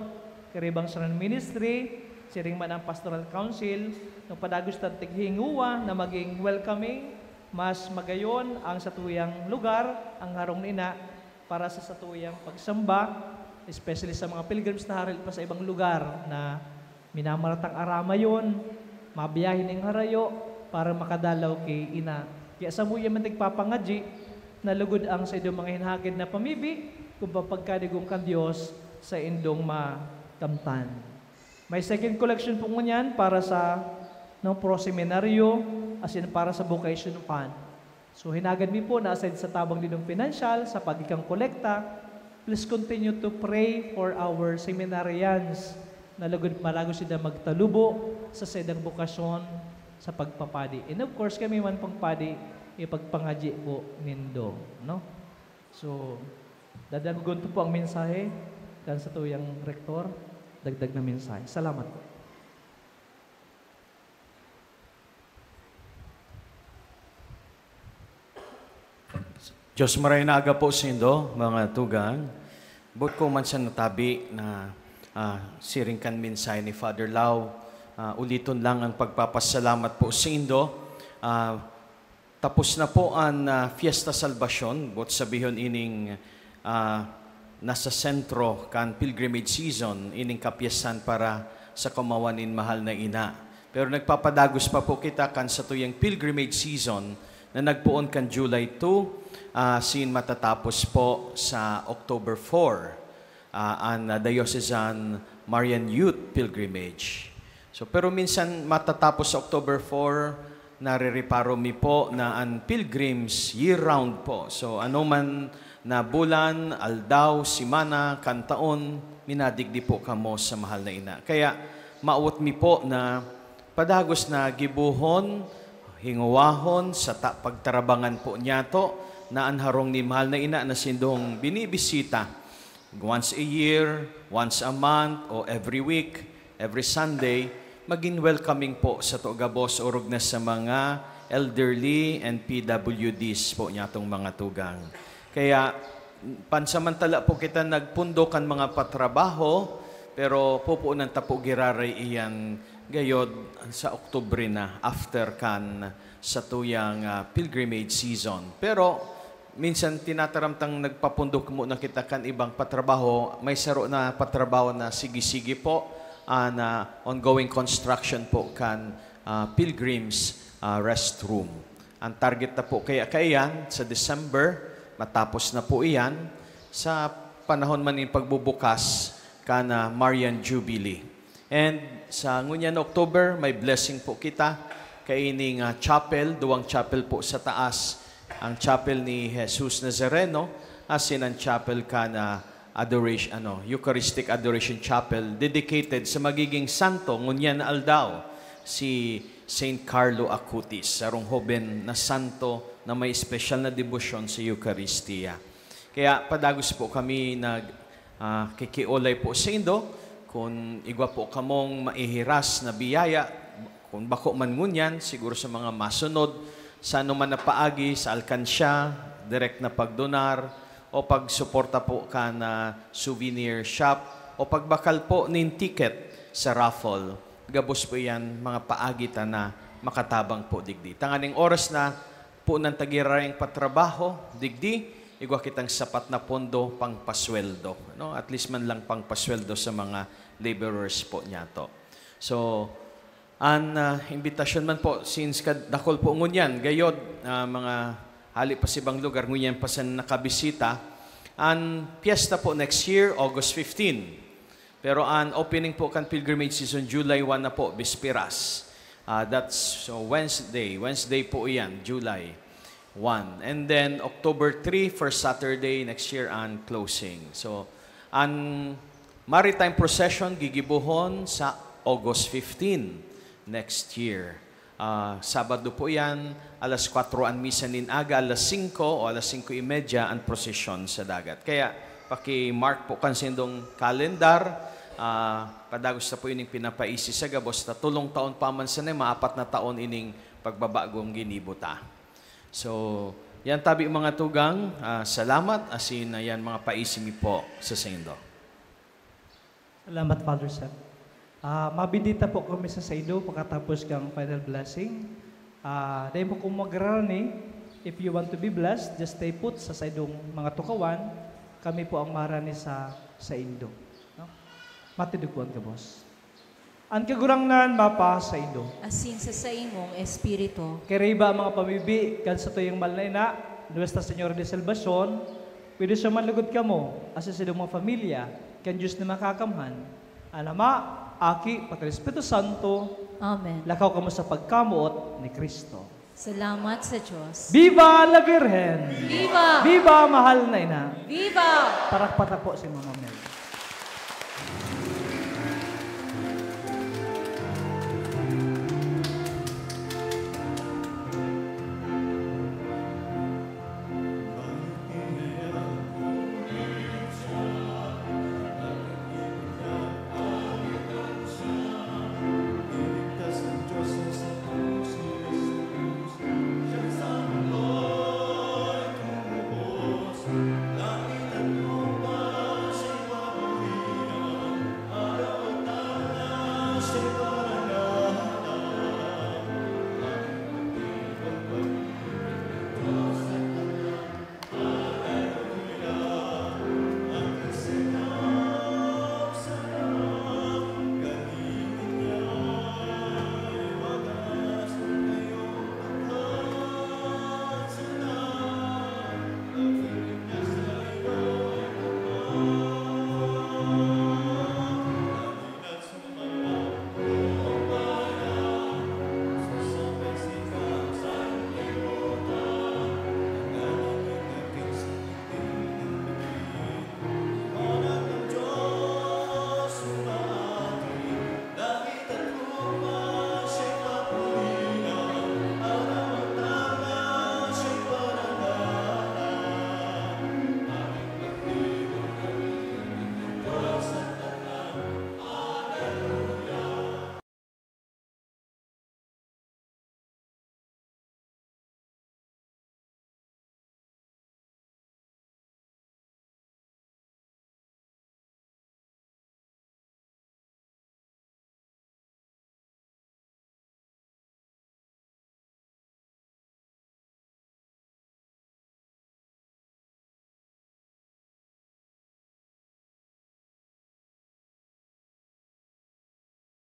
Kiribang Sermon Ministry, siring man ang Pastoral Council, no, padagos ta tighinguwa na maging welcoming, mas magayon ang satuyang lugar, ang harong ni Ina, para sa satuyang pagsamba, especially sa mga pilgrims na haril pa sa ibang lugar na minamaratang aramayon, mabiyahe ning harayo para makadalaw ki Ina. Kaya samuya man nagpapangadyi na lugod ang saindong mga hinahagad na pamibi, kung papagkadigong kan Dios saindong makamtan. May second collection po ngunyan para sa, no, pro-seminaryo, asin para sa vocation fund. So, hinagad mi po na aside sa tabang nindong pinansyal, sa pagiging kolekta, please continue to pray for our seminarians na lugod malago sila magtalubo sa saindang bokasyon sa pagpapadi. And of course, kami man pang padi, ipagpangadyi po nindo, no? So, dadagdagon to po ang mensahe kan satuyang rektor, dagdag na mensahe. Salamat po. Diyos maray na aga po sindo, mga tugang. Boot ko man sa natabi na, ah, siring kan mensahe ni Father Lau, ah, uliton lang ang pagpapasalamat po sindo. Ah, tapos na po an, ah, Fiesta Salvacion, boot sabihon ining, ah, nasa sentro kan pilgrimage season, ining kapyestahan para sa kamawan nin mahal na ina. Pero nagpapadagos pa po kita kan satuyang pilgrimage season na nagpoon kan July two, ah, asin matatapos po sa October four, ah, an, ah, Diocesan Marian Youth Pilgrimage. So, pero minsan matatapos sa October four, narereparo mi po na an pilgrims year-round po. So, anoman na bulan, aldaw, semana, kan taon, minadigdi po kamo sa Mahal na Ina. Kaya, maawot mi po na padagos na gibohon, hingowahon, sata pagtarabangan po niyato na an harong ni Mahal na Ina na sindong binibisita once a year, once a month, o every week, every Sunday, magin welcoming po sato gabos, orog na sa mga elderly and P W Ds po niyatong mga tugang. Kaya, pansamantala po kita nagpundo kan mga patrabaho, pero pupunan ta po giraray iyan gayod sa Oktubre na, after kan satuyang, ah, pilgrimage season. Pero minsan tinataram tang nagpapundo muna kita kan ibang patrabaho. May saro na patrabaho na sige-sige po, ah, na ongoing construction po kan, ah, Pilgrims, ah, Restroom. Ang target na po kaya kaiyan sa December, matapos na po iyan sa panahon man nin pagbubukas kan, ah, Marian Jubilee. And sa ngunyan na October, may blessing po kita kaining, ah, chapel, duwang chapel po sa taas, ang chapel ni Jesus Nazareno, asin ang chapel kan, ah, adoration, ano, Eucharistic Adoration Chapel, dedicated sa magiging santo ngunyan na aldaw, si Saint Carlo Acutis, sarong hoben na santo na may espesyal na debosyon sa Eucharistia. Kaya padagos po kami nag, ah, kikiolay po saindo. Kun igwa po kamong maihiras na biyaya, kun bako man ngunyan, siguro sa mga masunod, sa anoman na paagi, sa alkansya, direct na pagdonar, o pagsuporta po kan, ah, souvenir shop, o pagbakal po nin ticket sa raffle. Gabos po iyan, mga paagi ta na makatabang po digdi. Tanganing oras na, punan ta giraray an patrabaho digdi, igwa kitang sapat na pondo pangpasweldo, no? At least man lang pangpasweldo sa mga laborers po niyato. So, an, ah, imbitasyon man po, since kad-, dakul po ngunyan, gayod, ah, mga hali pa sa ibang lugar, ngunyan pa sa nakabisita, an piyesta po next year, August fifteen. Pero an opening po kan pilgrimage season, July one na po, Bisperas. Ah, that's, so, Wednesday. Wednesday po iyan, July one. And then, October three, first Saturday next year, an closing. So, an Maritime Procession gigibohon sa August fifteen next year. Ah, Sabado po iyan, alas kwatro an misa nin aga, alas singko o alas singko y media an prosesyon sa dagat. Kaya, paki-mark po kan sindong kalendar, ah, padagos na po ining pinapaisi sa gabos na tolong taon pa man sana, maapat na taon ining pagbabagong ginibo ta. So, yan tabi, mga tugang, ah, salamat, asin, ah, yan mga paisi mi po sa saindo. Salamat, Father Sep. Ah, mabendita po kami sa saindo pakatapos kang final blessing. Ah, dai mo kung magrarani, if you want to be blessed, just stay put sa saindong mga tukawan. Kami po ang marani sa saindo. No? Matindog po an gabos. An Kagurangnan mapa saindo. Asin sa saimong espiritu. Kairiba ang mga pamibi kan satuyang mahal na ina, Nuestra Señora de Salvacion, pwede siya manlugod kamo, asin sa saindong mga pamilya, kan Dios na Makakamhan, an Ama, Aki, pati Espiritu Santo. Amen. Lakaw kamo sa pagkamoot ni Cristo. Salamat sa Diyos. Viva la Virgen! Viva! Viva, mahal na ina! Viva! Parakpata po si Mama Mel.